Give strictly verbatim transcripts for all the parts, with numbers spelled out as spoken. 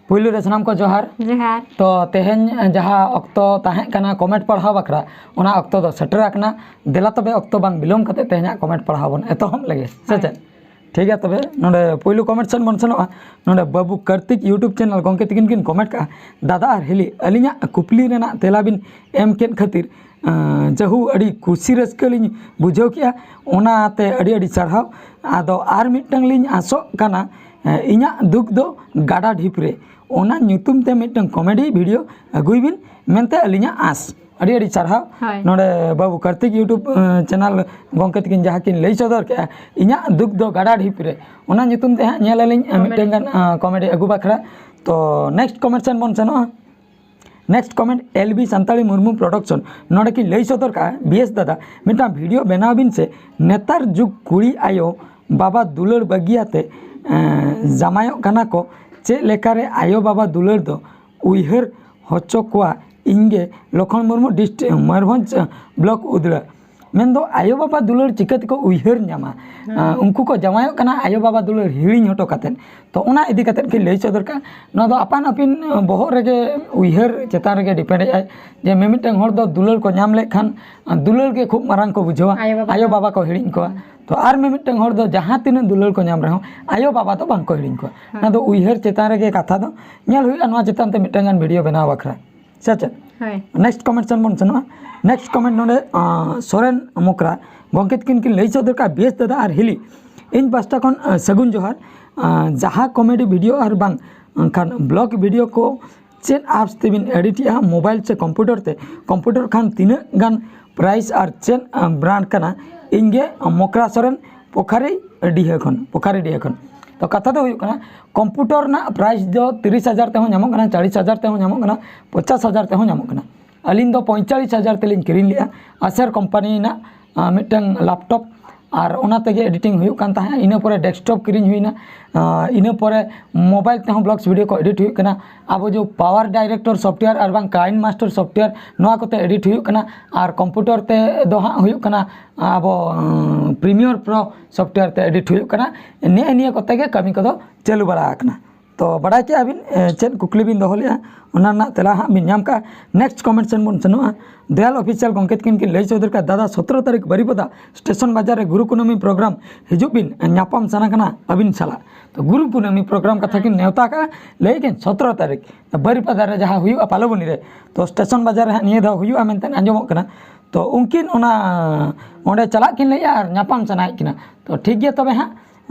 ᱯᱩᱭᱞᱩ ᱨᱮ ᱥᱟᱱᱟᱢ ᱠᱚ ᱡᱚᱦᱟᱨ᱾ ᱡᱚᱦᱟᱨ᱾ ᱛᱚ ᱛᱮᱦᱮᱧ ᱡᱟᱦᱟᱸ ᱚᱠᱛᱚ ᱛᱟᱦᱮᱸ ᱠᱟᱱᱟ ᱠᱚᱢᱮᱱᱴ ᱯᱟᱲᱦᱟᱣ ᱵᱟᱠᱷᱨᱟ, ᱚᱱᱟ ᱚᱠᱛᱚ ᱫᱚ ᱥᱮᱴᱮᱨ ᱟᱠᱟᱱᱟ᱾ ᱫᱮᱞᱟ ᱛᱚᱵᱮ ᱚᱠᱛᱚ ᱵᱟᱝ ᱵᱤᱞᱚᱢ ᱠᱟᱛᱮ ᱛᱮᱦᱮᱧᱟᱜ ᱠᱚᱢᱮᱱᱴ ᱯᱟᱲᱦᱟᱣ ᱵᱚᱱ ᱮᱛᱚᱦᱚᱵ ᱞᱮᱜᱮ, ᱥᱮ ᱦᱳᱭ᱾ ᱪᱮᱫ? ᱴᱷᱤᱠ ᱜᱮᱭᱟ, ᱛᱚᱵᱮ ᱱᱚᱰᱮ ᱯᱩᱭᱞᱩ ᱠᱚᱢᱮᱱᱴ ᱥᱮᱱ ᱵᱚᱱ ᱥᱮᱱᱚᱜᱼᱟ᱾ ᱱᱚᱰᱮ ᱵᱟᱹᱵᱩ ᱠᱟᱨᱛᱤᱠ YouTube ᱪᱮᱱᱮᱞ ᱜᱚᱢᱠᱮ ᱛᱤᱠᱤᱱ ᱠᱤᱱ ᱠᱚᱢᱮᱱᱴ ᱠᱟᱜᱼᱟ, "ᱫᱟᱫᱟ ᱟᱨ ᱦᱤᱞᱤ, ᱟᱹᱞᱤᱧᱟᱜ ᱠᱩᱠᱞᱤ ᱨᱮᱱᱟᱜ ᱛᱮᱞᱟ ᱵᱤᱱ ᱮᱢ ᱠᱮᱫ ᱠᱷᱟᱹᱛᱤᱨ, ᱟᱸ, ᱡᱟᱹᱦᱩ ᱟᱹᱰᱤ ᱠᱩᱥᱤ ᱨᱟᱹᱥᱠᱟᱹ ᱞᱤᱧ ᱵᱩᱡᱷᱟᱹᱣ ᱠᱮᱜᱼᱟ, ᱚᱱᱟᱛᱮ ᱟᱹᱰᱤ ᱟᱹᱰᱤ ᱥᱟᱨᱦᱟᱣ᱾ ᱟᱫᱚ ᱟᱨ ᱢᱤᱫᱴᱟᱝ ᱞᱤᱧ ᱟᱥᱚᱜ ᱠᱟᱱᱟ, ᱮᱸ, ᱤᱧᱟᱹᱜ ᱫᱩᱠ ᱫᱚ ᱜᱟᱰᱟ ᱰᱷᱤᱯ ᱨᱮ, ᱚᱱᱟ ᱧᱩᱛᱩᱢ ᱛᱮ ᱢᱤᱫᱴᱟᱝ ᱠᱚᱢᱮᱰᱤ ᱵᱷᱤᱰᱤᱭᱳ ᱟᱹᱜᱩᱭ ᱵᱤᱱ ᱢᱮᱱᱛᱮ ᱟᱹᱞᱤᱧᱟᱜ ᱟᱸᱥ᱾" ᱟᱹᱰᱤ ᱟᱹᱰᱤ ᱥᱟᱨᱦᱟᱣ᱾ ᱦᱳᱭ᱾ ᱱᱚᱰᱮ ᱵᱟᱹᱵᱩ ᱠᱟᱨᱛᱤᱠ YouTube, ᱮᱸ, ᱪᱮᱱᱮᱞ ᱜᱚᱢᱠᱮ ᱛᱤᱠᱤᱱ ᱡᱟᱦᱟᱸ ᱠᱤᱱ ᱞᱟᱹᱭ ᱥᱚᱫᱚᱨ ᱠᱮᱜᱼᱟ, "ᱤᱧᱟᱹᱜ ᱫᱩᱠ ᱫᱚ ᱜᱟᱰᱟ ᱰᱷᱤᱯ ᱨᱮ", ᱚᱱᱟ ᱧᱩᱛᱩᱢ ᱛᱮ ᱦᱟᱸᱜ ᱧᱮᱞ ᱟᱹᱞᱤᱧ, ᱮᱸ, ᱠᱚᱢᱮᱰᱤ᱾ ᱢᱤᱫᱴᱟᱝ ᱜᱟᱱ, ᱮᱸ, ᱠᱚᱢᱮᱰᱤ ᱟᱹᱜᱩ ᱵᱟᱠᱷᱨᱟ᱾ ᱛᱚ ᱱᱮᱠᱥᱴ ᱠᱚᱢᱮᱱᱴ ᱥᱮᱱ ᱵᱚᱱ ᱥᱮᱱᱚᱜᱼᱟ᱾ Next comment, L B Santali Murmu production ᱱᱚᱰᱮ ᱠᱤᱱ ᱞᱟᱹᱭ ᱥᱚᱫᱚᱨ ᱠᱟᱜᱼᱟ, "ᱵᱤ ᱮᱥ ᱫᱟᱫᱟ, ᱢᱤᱫᱴᱟᱝ ᱵᱷᱤᱰᱤᱭᱳ ᱵᱮᱱᱟᱣ ᱵᱤᱱ ᱥᱮ, ᱱᱮᱛᱟᱨ ᱡᱩᱜᱽ ᱠᱩᱲᱤ ᱟᱭᱳ ᱵᱟᱵᱟ ᱫᱩᱞᱟᱹᱲ ᱵᱟᱹᱜᱤᱭᱟᱛᱮ, ᱮᱸ, ᱡᱟᱢᱟᱭᱚᱜ ᱠᱟᱱᱟ ᱠᱚ, ᱪᱮᱫ ᱞᱮᱠᱟᱨᱮ ᱟᱭᱳ ᱵᱟᱵᱟ ᱫᱩᱞᱟᱹᱲ ᱫᱚ ᱩᱭᱦᱟᱹᱨ ᱦᱚᱪᱚ ᱠᱚᱣᱟ?" ᱤᱧ ᱜᱮ ᱞᱚᱠᱷᱚᱱ ᱢᱩᱨᱢᱩ, ᱰᱤᱥᱴ-, ᱢᱚᱭᱩᱨᱵᱷᱚᱸᱡᱽ, ᱵᱞᱚᱠ ᱩᱫᱽᱲᱟ᱾ ᱢᱮᱱᱫᱚ ᱟᱭᱳ ᱵᱟᱵᱟ ᱫᱩᱞᱟᱹᱲ ᱪᱤᱠᱟᱹ ᱛᱮᱠᱚ ᱩᱭᱦᱟᱹᱨ ᱧᱟᱢᱟ? ᱦᱮᱸ᱾ ᱟᱸ, ᱩᱱᱠᱩ ᱠᱚ ᱡᱟᱶᱟᱭᱚᱜ ᱠᱟᱱᱟ ᱟᱭᱳ ᱵᱟᱵᱟ ᱫᱩᱞᱟᱹᱲ ᱦᱤᱲᱤᱧ ᱦᱚᱴᱚ ᱠᱟᱛᱮᱫ᱾ ᱛᱚ ᱚᱱᱟ ᱤᱫᱤ ᱠᱟᱛᱮᱫ ᱠᱤᱱ ᱞᱟᱹᱭ ᱥᱚᱫᱚᱨ ᱠᱟᱜᱼᱟ᱾ ᱱᱚᱣᱟ ᱫᱚ ᱟᱯᱟᱱ ᱟᱹᱯᱤᱱ, ᱟᱸ, ᱵᱚᱦᱚᱜ ᱨᱮᱜᱮ, ᱩᱭᱦᱟᱹᱨ ᱪᱮᱛᱟᱱ ᱨᱮᱜᱮ ᱰᱤᱯᱮᱱᱰ ᱮᱫ ᱟᱭ, ᱡᱮ ᱢᱤᱢᱤᱫᱴᱟᱝ ᱦᱚᱲ ᱫᱚ ᱫᱩᱞᱟᱹᱲ ᱠᱚ ᱧᱟᱢ ᱞᱮᱠᱷᱟᱱ, ᱟᱸ, ᱫᱩᱞᱟᱹᱲ ᱜᱮ ᱠᱷᱩᱵ ᱢᱟᱨᱟᱝ ᱠᱚ ᱵᱩᱡᱷᱟᱹᱣᱟ, ᱟᱭᱳ ᱵᱟᱵᱟ ᱟᱭᱳ ᱫᱚ᱾ ᱵᱟᱵᱟ ᱠᱚ ᱦᱤᱲᱤᱧ ᱠᱚᱣᱟ᱾ ᱦᱮᱸ᱾ ᱛᱚ ᱟᱨ ᱢᱤᱢᱤᱫᱴᱟᱝ ᱦᱚᱲ ᱫᱚ ᱡᱟᱦᱟᱸ ᱛᱤᱱᱟᱹᱜ ᱫᱩᱞᱟᱹᱲ ᱠᱚ ᱧᱟᱢ ᱨᱮᱦᱚᱸ ᱟᱭᱳ ᱵᱟᱵᱟ ᱫᱚ ᱵᱟᱝ ᱠᱚ ᱦᱤᱲᱤᱧ ᱠᱚᱣᱟ᱾ ᱦᱮᱸ᱾ ᱚᱱᱟ ᱫᱚ ᱩᱭᱦᱟᱹᱨ ᱪᱮᱛᱟᱱ ᱨᱮᱜᱮ ᱠᱟᱛᱷᱟ ᱫᱚ ᱧᱮᱞ ᱦᱩᱭᱩᱜᱼᱟ, ᱱᱚᱣᱟ ᱪᱮᱛᱟᱱ ᱛᱮ ᱢᱤᱫᱴᱟᱝ ᱜᱟᱱ ᱵᱷᱤᱰᱤᱭᱳ ᱵᱮᱱᱟᱣ ᱵᱟᱠᱷᱨᱟ᱾ ᱥᱮ ᱪᱮᱫ? ᱦᱳᱭ᱾ ᱱᱮᱠᱥᱴ ᱠᱚᱢᱮᱱᱴ ᱥᱮᱱ ᱵᱚᱱ ᱥᱮᱱᱚᱜᱼᱟ᱾ ᱱᱮᱠᱥᱴ ᱠᱚᱢᱮᱱᱴ ᱱᱚᱰᱮ, ᱟᱸ, ᱥᱚᱨᱮᱱ ᱢᱚᱠᱨᱟ ᱜᱚᱢᱠᱮ ᱛᱤᱠᱤᱱ ᱠᱤᱱ ᱞᱟᱹᱭ ᱥᱚᱫᱚᱨ ᱠᱟᱜᱼᱟ, "ᱵᱤ ᱮᱥ ᱫᱟᱫᱟ ᱟᱨ ᱦᱤᱞᱤ, ᱤᱧ ᱯᱟᱥᱴᱟ ᱠᱷᱚᱱ, ᱟᱸ, ᱥᱟᱹᱜᱩᱱ ᱡᱚᱦᱟᱨ᱾ ᱟᱸ, ᱡᱟᱦᱟᱸ ᱠᱚᱢᱮᱰᱤ ᱵᱷᱤᱰᱤᱭᱳ ᱟᱨ ᱵᱟᱝ ᱠᱷᱟᱱ ᱵᱞᱚᱜ ᱵᱷᱤᱰᱤᱭᱳ ᱠᱚ ᱪᱮᱫ ᱟᱯᱥ ᱛᱮᱵᱤᱱ ᱮᱰᱤᱴᱮᱜᱼᱟ, ᱢᱳᱵᱟᱭᱤᱞ ᱪᱮ ᱠᱚᱢᱯᱤᱭᱩᱴᱟᱨ ᱛᱮ? ᱠᱚᱢᱯᱤᱭᱩᱴᱟᱨ ᱠᱷᱟᱱ ᱛᱤᱱᱟᱹᱜ ᱜᱟᱱ ᱯᱨᱟᱭᱤᱥ ᱟᱨ ᱪᱮᱫ, ᱟᱸ, ᱵᱨᱟᱱᱰ ᱠᱟᱱᱟ?" ᱤᱧ ᱜᱮ, ᱟᱸ, ᱢᱚᱠᱨᱟ ᱥᱚᱨᱮᱱ, ᱯᱚᱠᱷᱟᱨᱤ ᱰᱤᱦᱟᱹ ᱠᱷᱚᱱ, ᱯᱚᱠᱷᱟᱨᱤ ᱰᱤᱦᱟᱹ ᱠᱷᱚᱱ᱾ ᱛᱚ ᱠᱟᱛᱷᱟ ᱫᱚ ᱦᱩᱭᱩᱜ ᱠᱟᱱᱟ, ᱠᱚᱢᱯᱤᱭᱩᱴᱟᱨ ᱨᱮᱱᱟᱜ ᱯᱨᱟᱭᱤᱥ ᱫᱚ ᱛᱤᱨᱤᱥ ᱦᱟᱡᱟᱨ ᱛᱮᱦᱚᱸ ᱧᱟᱢᱚᱜ ᱠᱟᱱᱟ, ᱪᱟᱞᱤᱥ ᱦᱟᱡᱟᱨ ᱛᱮᱦᱚᱸ ᱧᱟᱢᱚᱜ ᱠᱟᱱᱟ, ᱯᱚᱧᱪᱟᱥ ᱦᱟᱡᱟᱨ ᱛᱮᱦᱚᱸ ᱧᱟᱢᱚᱜ ᱠᱟᱱᱟ᱾ ᱟᱹᱞᱤᱧ ᱫᱚ ᱯᱚᱸᱭᱛᱟᱞᱞᱤᱥ ᱦᱟᱡᱟᱨ ᱛᱮᱞᱤᱧ ᱠᱤᱨᱤᱧ ᱞᱮᱜᱼᱟ, ᱟᱥᱟᱨ ᱠᱳᱢᱯᱟᱱᱤ ᱨᱮᱱᱟᱜ, ᱟᱸ, ᱢᱤᱫᱴᱟᱝ ᱞᱮᱯᱴᱚᱯ, ᱟᱨ ᱚᱱᱟ ᱛᱮᱜᱮ ᱮᱰᱤᱴᱤᱝ ᱦᱩᱭᱩᱜ ᱠᱟᱱ ᱛᱟᱦᱮᱸᱫ᱾ ᱤᱱᱟᱹ ᱯᱚᱨᱮ ᱰᱮᱥᱠᱴᱚᱯ ᱠᱤᱨᱤᱧ ᱦᱩᱭᱱᱟ, ᱟᱸ, ᱤᱱᱟᱹ ᱯᱚᱨᱮ ᱢᱳᱵᱟᱭᱤᱞ ᱛᱮᱦᱚᱸ ᱵᱞᱚᱜᱥ ᱵᱷᱤᱰᱤᱭᱳ ᱠᱚ ᱮᱰᱤᱴ ᱦᱩᱭᱩᱜ ᱠᱟᱱᱟ᱾ ᱟᱵᱚ ᱡᱮ ᱯᱟᱣᱟᱨ ᱰᱟᱭᱨᱮᱠᱴᱚᱨ ᱥᱚᱯᱷᱴᱣᱮᱭᱟᱨ ᱟᱨ ᱵᱟᱝ ᱠᱟᱭᱤᱱ ᱢᱟᱥᱴᱟᱨ ᱥᱚᱯᱷᱴᱣᱮᱭᱟᱨ, ᱱᱚᱣᱟ ᱠᱚᱛᱮ ᱮᱰᱤᱴ ᱦᱩᱭᱩᱜ ᱠᱟᱱᱟ᱾ ᱟᱨ ᱠᱚᱢᱯᱤᱭᱩᱴᱟᱨ ᱛᱮ ᱫᱚ ᱦᱟᱸᱜ ᱦᱩᱭᱩᱜ ᱠᱟᱱᱟ ᱟᱵᱚ, ᱩᱸ, ᱯᱨᱤᱢᱤᱭᱟᱨ ᱯᱨᱳ ᱥᱚᱯᱷᱴᱣᱮᱭᱟᱨ ᱛᱮ ᱮᱰᱤᱴ ᱦᱩᱭᱩᱜ ᱠᱟᱱᱟ᱾ ᱱᱮᱜᱼᱮ ᱱᱤᱭᱟᱹ ᱠᱚᱛᱮ ᱜᱮ ᱠᱟᱹᱢᱤ ᱠᱚᱫᱚ ᱪᱟᱹᱞᱩ ᱵᱟᱲᱟ ᱟᱠᱟᱱᱟ᱾ ᱛᱚ ᱵᱟᱰᱟᱭ ᱠᱮᱜᱼᱟ ᱵᱤᱱ ᱪᱮᱫ ᱠᱩᱠᱞᱤ ᱵᱤᱱ ᱫᱚᱦᱚ ᱞᱮᱜᱼᱟ, ᱚᱱᱟ ᱨᱮᱱᱟᱜ ᱛᱮᱞᱟ ᱦᱟᱸᱜ ᱵᱤᱱ ᱧᱟᱢ ᱠᱟᱜᱼᱟ᱾ ᱱᱮᱠᱥᱴ ᱠᱚᱢᱮᱱᱴ ᱥᱮᱱ ᱵᱚᱱ ᱥᱮᱱᱚᱜᱼᱟ᱾ ᱫᱚᱭᱟᱞ ᱚᱯᱷᱤᱥᱤᱭᱟᱞ ᱜᱚᱢᱠᱮ ᱛᱟᱹᱠᱤᱱ ᱠᱤᱱ ᱞᱟᱹᱭ ᱥᱚᱫᱚᱨ ᱠᱟᱜᱼᱟ, ᱫᱟᱫᱟ ᱥᱚᱛᱨᱚ ᱛᱟᱹᱨᱤᱠᱷ ᱵᱟᱹᱨᱤᱯᱟᱫᱟ ᱥᱴᱮᱥᱚᱱ ᱵᱟᱡᱟᱨ ᱨᱮ ᱜᱩᱨᱩ ᱠᱩᱱᱟᱹᱢᱤ ᱯᱨᱳᱜᱨᱟᱢ ᱦᱤᱡᱩᱜ ᱵᱤᱱ, ᱧᱟᱯᱟᱢ ᱥᱟᱱᱟ ᱠᱟᱱᱟ ᱟᱹᱵᱤᱱ ᱥᱟᱞᱟᱜ᱾ ᱛᱚ ᱜᱩᱨᱩ ᱠᱩᱱᱟᱹᱢᱤ ᱯᱨᱳᱜᱨᱟᱢ ᱠᱟᱛᱷᱟ ᱠᱤᱱ ᱱᱮᱣᱛᱟ ᱠᱟᱜᱼᱟ, ᱞᱟᱹᱭ ᱠᱤᱱ ᱥᱚᱛᱨᱚ ᱛᱟᱹᱨᱤᱠᱷ ᱵᱟᱹᱨᱤᱯᱟᱫᱟ ᱨᱮ ᱡᱟᱦᱟᱸ ᱦᱩᱭᱩᱜᱼᱟ ᱯᱟᱞᱚᱵᱚᱱᱤ ᱨᱮ, ᱛᱚ ᱥᱴᱮᱥᱚᱱ ᱵᱟᱡᱟᱨ ᱨᱮ ᱦᱟᱸᱜ ᱱᱤᱭᱟᱹ ᱫᱷᱟᱣ ᱦᱩᱭᱩᱜᱼᱟ ᱢᱮᱱᱛᱮ ᱟᱸᱡᱚᱢᱚᱜ ᱠᱟᱱᱟ᱾ ᱛᱚ ᱩᱱᱠᱤᱱ ᱚᱱᱟ ᱚᱸᱰᱮ ᱪᱟᱞᱟᱜ ᱠᱤᱱ ᱞᱟᱹᱭᱮᱜᱼᱟ ᱟᱨ ᱧᱟᱯᱟᱢ ᱥᱟᱱᱟᱭᱮᱫ ᱠᱤᱱᱟ᱾ ᱛᱚ ᱴᱷᱤᱠ ᱜᱮᱭᱟ ᱛᱚᱵᱮ ᱦᱟᱸᱜ,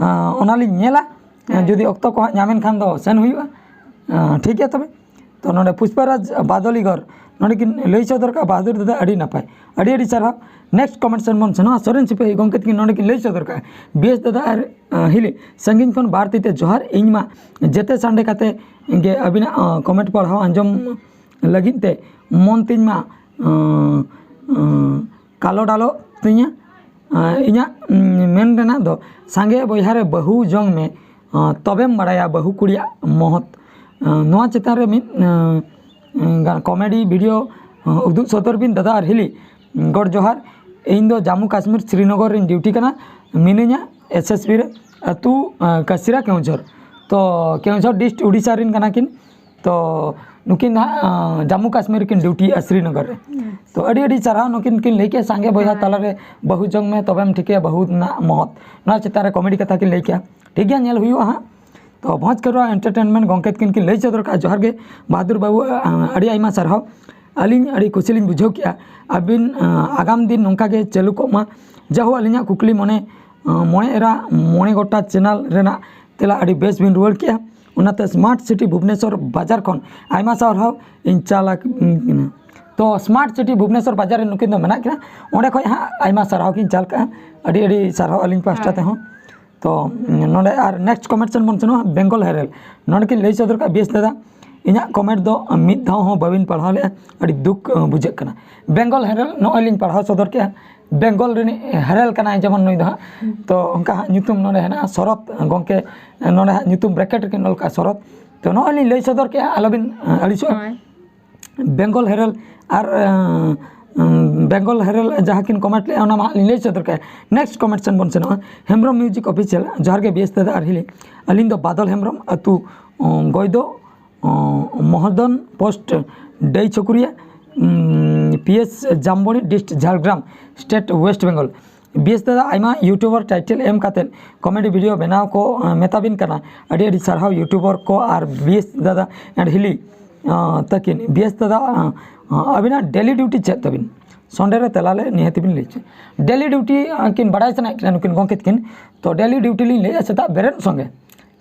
ᱚᱱᱟᱞᱤᱧ ᱧᱮᱞᱟ᱾ ᱡᱩᱫᱤ ᱚᱠᱛᱚ ᱠᱚ ᱦᱟᱸᱜ ᱧᱟᱢᱮᱱ ᱠᱷᱟᱱ ᱫᱚ ᱥᱮᱱ ᱦᱩᱭᱩᱜᱼᱟ᱾ ᱴᱷᱤᱠ ᱜᱮᱭᱟ ᱛᱚᱵᱮ᱾ ᱛᱚ ᱱᱚᱰᱮ ᱯᱩᱥᱯᱟᱨᱟᱡᱽ ᱵᱟᱫᱚᱞᱤᱜᱚᱨ ᱱᱚᱰᱮ ᱠᱤᱱ ᱞᱟᱹᱭ ᱥᱚᱫᱚᱨ ᱠᱟᱜᱼᱟ, ᱵᱟᱦᱟᱫᱩᱨ ᱫᱟᱫᱟ ᱟᱹᱰᱤ ᱱᱟᱯᱟᱭ, ᱟᱹᱰᱤ ᱟᱹᱰᱤ ᱥᱟᱨᱦᱟᱣ᱾ ᱱᱮᱠᱥᱴ ᱠᱚᱢᱮᱱᱴ ᱥᱮᱱ ᱵᱚᱱ ᱥᱮᱱᱚᱜᱼᱟ᱾ ᱥᱚᱨᱮᱱ ᱥᱤᱯᱟᱹᱦᱤ ᱜᱚᱢᱠᱮ ᱛᱟᱹᱠᱤᱱ ᱱᱚᱰᱮ ᱠᱤᱱ ᱞᱟᱹᱭ ᱥᱚᱫᱚᱨ ᱠᱟᱜᱼᱟ, ᱵᱤᱭᱮᱥ ᱫᱟᱫᱟ ᱟᱨ ᱦᱤᱞᱤ ᱥᱟᱺᱜᱤᱧ ᱠᱷᱚᱱ ᱵᱟᱨ ᱛᱤ ᱛᱮ ᱡᱚᱦᱟᱨ᱾ ᱤᱧ ᱢᱟ ᱡᱮᱛᱮ ᱥᱟᱱᱰᱮ ᱠᱟᱛᱮ ᱜᱮ ᱟᱹᱵᱤᱱᱟᱜ ᱠᱚᱢᱮᱱᱴ ᱯᱟᱲᱦᱟᱣ ᱟᱸᱡᱚᱢ ᱞᱟᱹᱜᱤᱫ ᱛᱮ ᱢᱚᱱ ᱛᱤᱧ ᱢᱟ ᱠᱟᱞᱚ ᱰᱟᱞᱚᱜ ᱛᱤᱧᱟᱹ᱾ ᱤᱧᱟᱹᱜ ᱢᱮᱱ ᱨᱮᱱᱟᱜ ᱫᱚ ᱥᱟᱸᱜᱮ ᱵᱚᱭᱦᱟ ᱨᱮ ᱵᱟᱹᱦᱩ ᱡᱚᱝ ᱢᱮ, ᱛᱚᱵᱮᱢ ᱵᱟᱲᱟᱭᱟ ᱵᱟᱹᱦᱩ ᱠᱩᱲᱤᱭᱟᱜ ᱢᱚᱦᱚᱛ᱾ ᱱᱚᱣᱟ ᱪᱮᱛᱟᱱ ᱨᱮ ᱢᱤᱫ ᱠᱚᱢᱮᱰᱤ ᱵᱷᱤᱰᱤᱭᱳ ᱩᱫᱩᱜ ᱥᱚᱫᱚᱨ ᱵᱤᱱ ᱫᱟᱫᱟ ᱟᱨ ᱦᱤᱞᱤ᱾ ᱜᱚᱰ ᱡᱚᱦᱟᱨ, ᱤᱧ ᱫᱚ ᱡᱟᱢᱢᱩ ᱠᱟᱥᱢᱤᱨ ᱥᱨᱤᱱᱚᱜᱚᱨ ᱨᱤᱧ ᱰᱤᱭᱩᱴᱤ ᱠᱟᱱᱟ, ᱢᱤᱱᱟᱹᱧᱟ ᱮᱥ ᱮᱥ ᱵᱤ ᱨᱮ, ᱟᱹᱛᱩ ᱠᱟᱥᱤᱨᱟ ᱠᱮᱣᱡᱷᱚᱨ᱾ ᱛᱚ ᱠᱮᱣᱡᱷᱚᱨ ᱰᱤᱥᱴ ᱩᱰᱤᱥᱟ ᱨᱮᱱ ᱠᱟᱱᱟ ᱠᱤᱱ᱾ ᱛᱚ ᱱᱩᱠᱤᱱ ᱫᱚ ᱦᱟᱸᱜ ᱡᱟᱢᱢᱩ ᱠᱟᱥᱢᱤᱨ ᱨᱮᱠᱤᱱ ᱰᱤᱭᱩᱴᱤᱭᱮᱫᱼᱟ ᱥᱨᱤᱱᱚᱜᱚᱨ ᱨᱮ᱾ ᱛᱚ ᱟᱹᱰᱤ ᱟᱹᱰᱤ ᱥᱟᱨᱦᱟᱣ, ᱱᱩᱠᱤᱱ ᱠᱤᱱ ᱞᱟᱹᱭ ᱠᱮᱜᱼᱟ ᱥᱟᱸᱜᱮ ᱵᱚᱭᱦᱟ ᱛᱟᱞᱟᱨᱮ ᱵᱟᱹᱦᱩ ᱡᱚᱝ ᱢᱮ ᱛᱚᱵᱮᱢ ᱴᱷᱤᱠᱟᱹᱭᱟ ᱵᱟᱹᱦᱩ ᱨᱮᱱᱟᱜ ᱢᱚᱦᱚᱛ᱾ ᱱᱚᱣᱟ ᱪᱮᱛᱟᱱ ᱨᱮ ᱠᱚᱢᱮᱰᱤ ᱠᱟᱛᱷᱟ ᱠᱤᱱ ᱞᱟᱹᱭ ᱠᱮᱜᱼᱟ᱾ ᱴᱷᱤᱠ ᱜᱮᱭᱟ, ᱧᱮᱞ ᱦᱩᱭᱩᱜᱼᱟ ᱦᱟᱸᱜ᱾ ᱛᱚ ᱵᱷᱚᱸᱡᱽ ᱠᱟᱹᱨᱩᱣᱟ ᱮᱱᱴᱟᱨᱴᱮᱱᱢᱮᱱᱴ ᱜᱚᱢᱠᱮ ᱛᱟᱹᱠᱤᱱ ᱠᱤᱱ ᱞᱟᱹᱭ ᱥᱚᱫᱚᱨ ᱠᱟᱜᱼᱟ, ᱡᱚᱦᱟᱨ ᱜᱮ ᱵᱟᱦᱟᱫᱩᱨ ᱵᱟᱹᱵᱩ, ᱟᱹᱰᱤ ᱟᱭᱢᱟ ᱥᱟᱨᱦᱟᱣ᱾ ᱟᱹᱞᱤᱧ ᱟᱹᱰᱤ ᱠᱩᱥᱤ ᱞᱤᱧ ᱵᱩᱡᱷᱟᱹᱣ ᱠᱮᱜᱼᱟ, ᱟᱹᱵᱤᱱ ᱟᱜᱟᱢ ᱫᱤᱱ ᱱᱚᱝᱠᱟ ᱜᱮ ᱪᱟᱹᱞᱩ ᱠᱚᱜ ᱢᱟ᱾ ᱡᱟᱦᱳ ᱟᱹᱞᱤᱧᱟᱜ ᱠᱩᱠᱞᱤ ᱢᱚᱱᱮ ᱢᱚᱬᱮ ᱮᱨᱟ ᱢᱚᱬᱮ ᱜᱚᱴᱟ ᱪᱮᱱᱮᱞ ᱨᱮᱱᱟᱜ ᱛᱮᱞᱟ ᱟᱹᱰᱤ ᱵᱮᱥ ᱵᱤᱱ ᱨᱩᱣᱟᱹᱲ ᱠᱮᱜᱼᱟ᱾ ᱚᱱᱟᱛᱮ ᱥᱢᱟᱨᱴ ᱥᱤᱴᱤ ᱵᱷᱩᱵᱽᱱᱮᱥᱚᱨ ᱵᱟᱡᱟᱨ ᱠᱷᱚᱱ ᱟᱭᱢᱟ ᱥᱟᱨᱦᱟᱣ ᱤᱧ ᱪᱟᱞ ᱟᱠ- ᱠᱟᱱᱟ᱾ ᱛᱚ ᱥᱢᱟᱨᱴ ᱥᱤᱴᱤ ᱵᱷᱩᱵᱽᱱᱮᱥᱚᱨ ᱵᱟᱡᱟᱨ ᱨᱮ ᱱᱩᱠᱤᱱ ᱫᱚ ᱢᱮᱱᱟᱜ ᱠᱤᱱᱟ, ᱚᱸᱰᱮ ᱠᱷᱚᱱ ᱦᱟᱸᱜ ᱟᱭᱢᱟ ᱥᱟᱨᱦᱟᱣ ᱠᱤᱱ ᱪᱟᱞ ᱠᱟᱜᱼᱟ᱾ ᱟᱹᱰᱤ ᱟᱹᱰᱤ ᱥᱟᱨᱦᱟᱣ ᱟᱹᱞᱤᱧ ᱯᱟᱦᱴᱟ ᱛᱮᱦᱚᱸ᱾ ᱛᱚ ᱱᱚᱰᱮ ᱟᱨ ᱱᱮᱠᱥᱴ ᱠᱚᱢᱮᱱᱴ ᱥᱮᱱ ᱵᱚᱱ ᱥᱮᱱᱚᱜᱼᱟ᱾ ᱵᱮᱝᱜᱚᱞ ᱦᱮᱨᱮᱞ ᱱᱚᱰᱮ ᱠᱤᱱ ᱞᱟᱹᱭ ᱥᱚᱫᱚᱨ ᱠᱟᱜᱼᱟ, ᱵᱮᱥ ᱫᱟᱫᱟ, ᱤᱧᱟᱹᱜ ᱠᱚᱢᱮᱱᱴ ᱫᱚ ᱢᱤᱫ ᱫᱷᱟᱣ ᱦᱚᱸ ᱵᱟᱹᱵᱤᱱ ᱯᱟᱲᱦᱟᱣ ᱞᱮᱜᱼᱟ, ᱟᱹᱰᱤ ᱫᱩᱠ ᱵᱩᱡᱷᱟᱹᱜ ᱠᱟᱱᱟ᱾ ᱵᱮᱝᱜᱚᱞ ᱦᱮᱨᱮᱞ ᱱᱚᱜᱼᱚᱭ ᱞᱤᱧ ᱯᱟᱲᱦᱟᱣ ᱥᱚᱫᱚᱨ ᱠᱮᱜᱼᱟ᱾ ᱵᱮᱝᱜᱚᱞ ᱨᱤᱱᱤᱡ ᱦᱮᱨᱮᱞ ᱠᱟᱱᱟᱭ ᱡᱮᱢᱚᱱ ᱱᱩᱭ ᱫᱚ ᱦᱟᱸᱜ᱾ ᱛᱚ ᱚᱱᱠᱟ ᱦᱟᱸᱜ ᱧᱩᱛᱩᱢ ᱱᱚᱰᱮ ᱦᱮᱱᱟᱜᱼᱟ ᱥᱚᱨᱚᱛ ᱜᱚᱢᱠᱮ, ᱱᱚᱰᱮ ᱦᱟᱸᱜ ᱧᱩᱛᱩᱢ ᱵᱨᱮᱠᱮᱴ ᱨᱮᱠᱤᱱ ᱚᱞ ᱠᱟᱜᱼᱟ ᱥᱚᱨᱚᱛ᱾ ᱛᱚ ᱱᱚᱜᱼᱚᱭ ᱞᱤᱧ ᱞᱟᱹᱭ ᱥᱚᱫᱚᱨ ᱠᱮᱜᱼᱟ, ᱟᱞᱚᱵᱤᱱ ᱟᱹᱲᱤᱥᱚᱜᱼᱟ᱾ ᱵᱮᱝᱜᱚᱞ ᱦᱮᱨᱮᱞ ᱟᱨ ᱵᱮᱝᱜᱚᱞ ᱦᱮᱨᱟᱞᱰ ᱡᱟᱦᱟᱸ ᱠᱤᱱ ᱠᱚᱢᱮᱱᱴ ᱞᱮᱫᱼᱟ, ᱚᱱᱟ ᱢᱟ ᱦᱟᱸᱜ ᱞᱤᱧ ᱞᱟᱹᱭ ᱥᱚᱫᱚᱨ ᱠᱟᱜᱼᱟ᱾ ᱱᱮᱠᱥᱴ ᱠᱚᱢᱮᱱᱴ ᱥᱮᱱ ᱵᱚᱱ ᱥᱮᱱᱚᱜᱼᱟ᱾ ᱦᱮᱢᱵᱨᱚᱢ ᱢᱤᱭᱩᱡᱤᱠ ᱚᱯᱷᱤᱥᱤᱭᱟᱞ, ᱡᱚᱦᱟᱨ ᱜᱮ ᱵᱤᱭᱮᱥ ᱫᱟᱫᱟ ᱟᱨ ᱦᱤᱞᱤ᱾ ᱟᱹᱞᱤᱧ ᱫᱚ ᱵᱟᱫᱚᱞ ᱦᱮᱢᱵᱨᱚᱢ, ᱟᱹᱛᱩ, ᱩᱸ, ᱜᱚᱭᱫᱚ, ᱩᱸ, ᱢᱚᱦᱚᱫᱚᱱ ᱯᱳᱥᱴ, ᱰᱟᱹᱭ ᱪᱷᱚᱠᱩᱨᱤᱭᱟ, ᱩᱸ, P S Jamboni, dist Jhargram, state west Bengal. ᱵᱤᱭᱮᱥ ᱫᱟᱫᱟ, ᱟᱭᱢᱟ ᱤᱭᱩᱴᱩᱵᱟᱨ ᱴᱟᱭᱴᱮᱞ ᱮᱢ ᱠᱟᱛᱮᱫ ᱠᱚᱢᱮᱰᱤ ᱵᱷᱤᱰᱤᱭᱳ ᱵᱮᱱᱟᱣ ᱠᱚ, ᱟᱸ, ᱢᱮᱛᱟ ᱵᱤᱱ ᱠᱟᱱᱟ᱾ ᱟᱹᱰᱤ ᱟᱹᱰᱤ ᱥᱟᱨᱦᱟᱣ ᱤᱭᱩᱴᱩᱵᱟᱨ ᱠᱚ ᱟᱨ ᱵᱤᱭᱮᱥ ᱫᱟᱫᱟ ᱮᱱᱰ ᱦᱤᱞᱤ, ᱟᱸ, ᱛᱟᱹᱠᱤᱱ᱾ ᱵᱤᱭᱮᱥ ᱫᱟᱫᱟ, ᱟᱸ, ᱟᱸ, ᱟᱹᱵᱤᱱᱟᱜ ᱰᱮᱞᱤ ᱰᱤᱭᱩᱴᱤ ᱪᱮᱫ ᱛᱟᱹᱵᱤᱱ? ᱥᱚᱱᱰᱮ ᱨᱮ ᱛᱮᱞᱟ ᱞᱮ ᱱᱤᱦᱟᱹᱛ ᱵᱤᱱ ᱞᱟᱹᱭ ᱦᱚᱪᱚᱭᱟ᱾ ᱰᱮᱞᱤ ᱰᱤᱭᱩᱴᱤ, ᱟᱸ, ᱠᱤᱱ ᱵᱟᱲᱟᱭ ᱥᱟᱱᱟᱭᱮᱫ ᱠᱤᱱᱟ ᱱᱩᱠᱤᱱ ᱜᱚᱢᱠᱮ ᱛᱟᱹᱠᱤᱱ, ᱛᱚ ᱰᱮᱞᱤ ᱰᱤᱭᱩᱴᱤ ᱞᱤᱧ ᱞᱟᱹᱭᱮᱫᱼᱟ, ᱥᱮᱛᱟᱜ ᱵᱮᱨᱮᱫ ᱥᱚᱸᱜᱮ,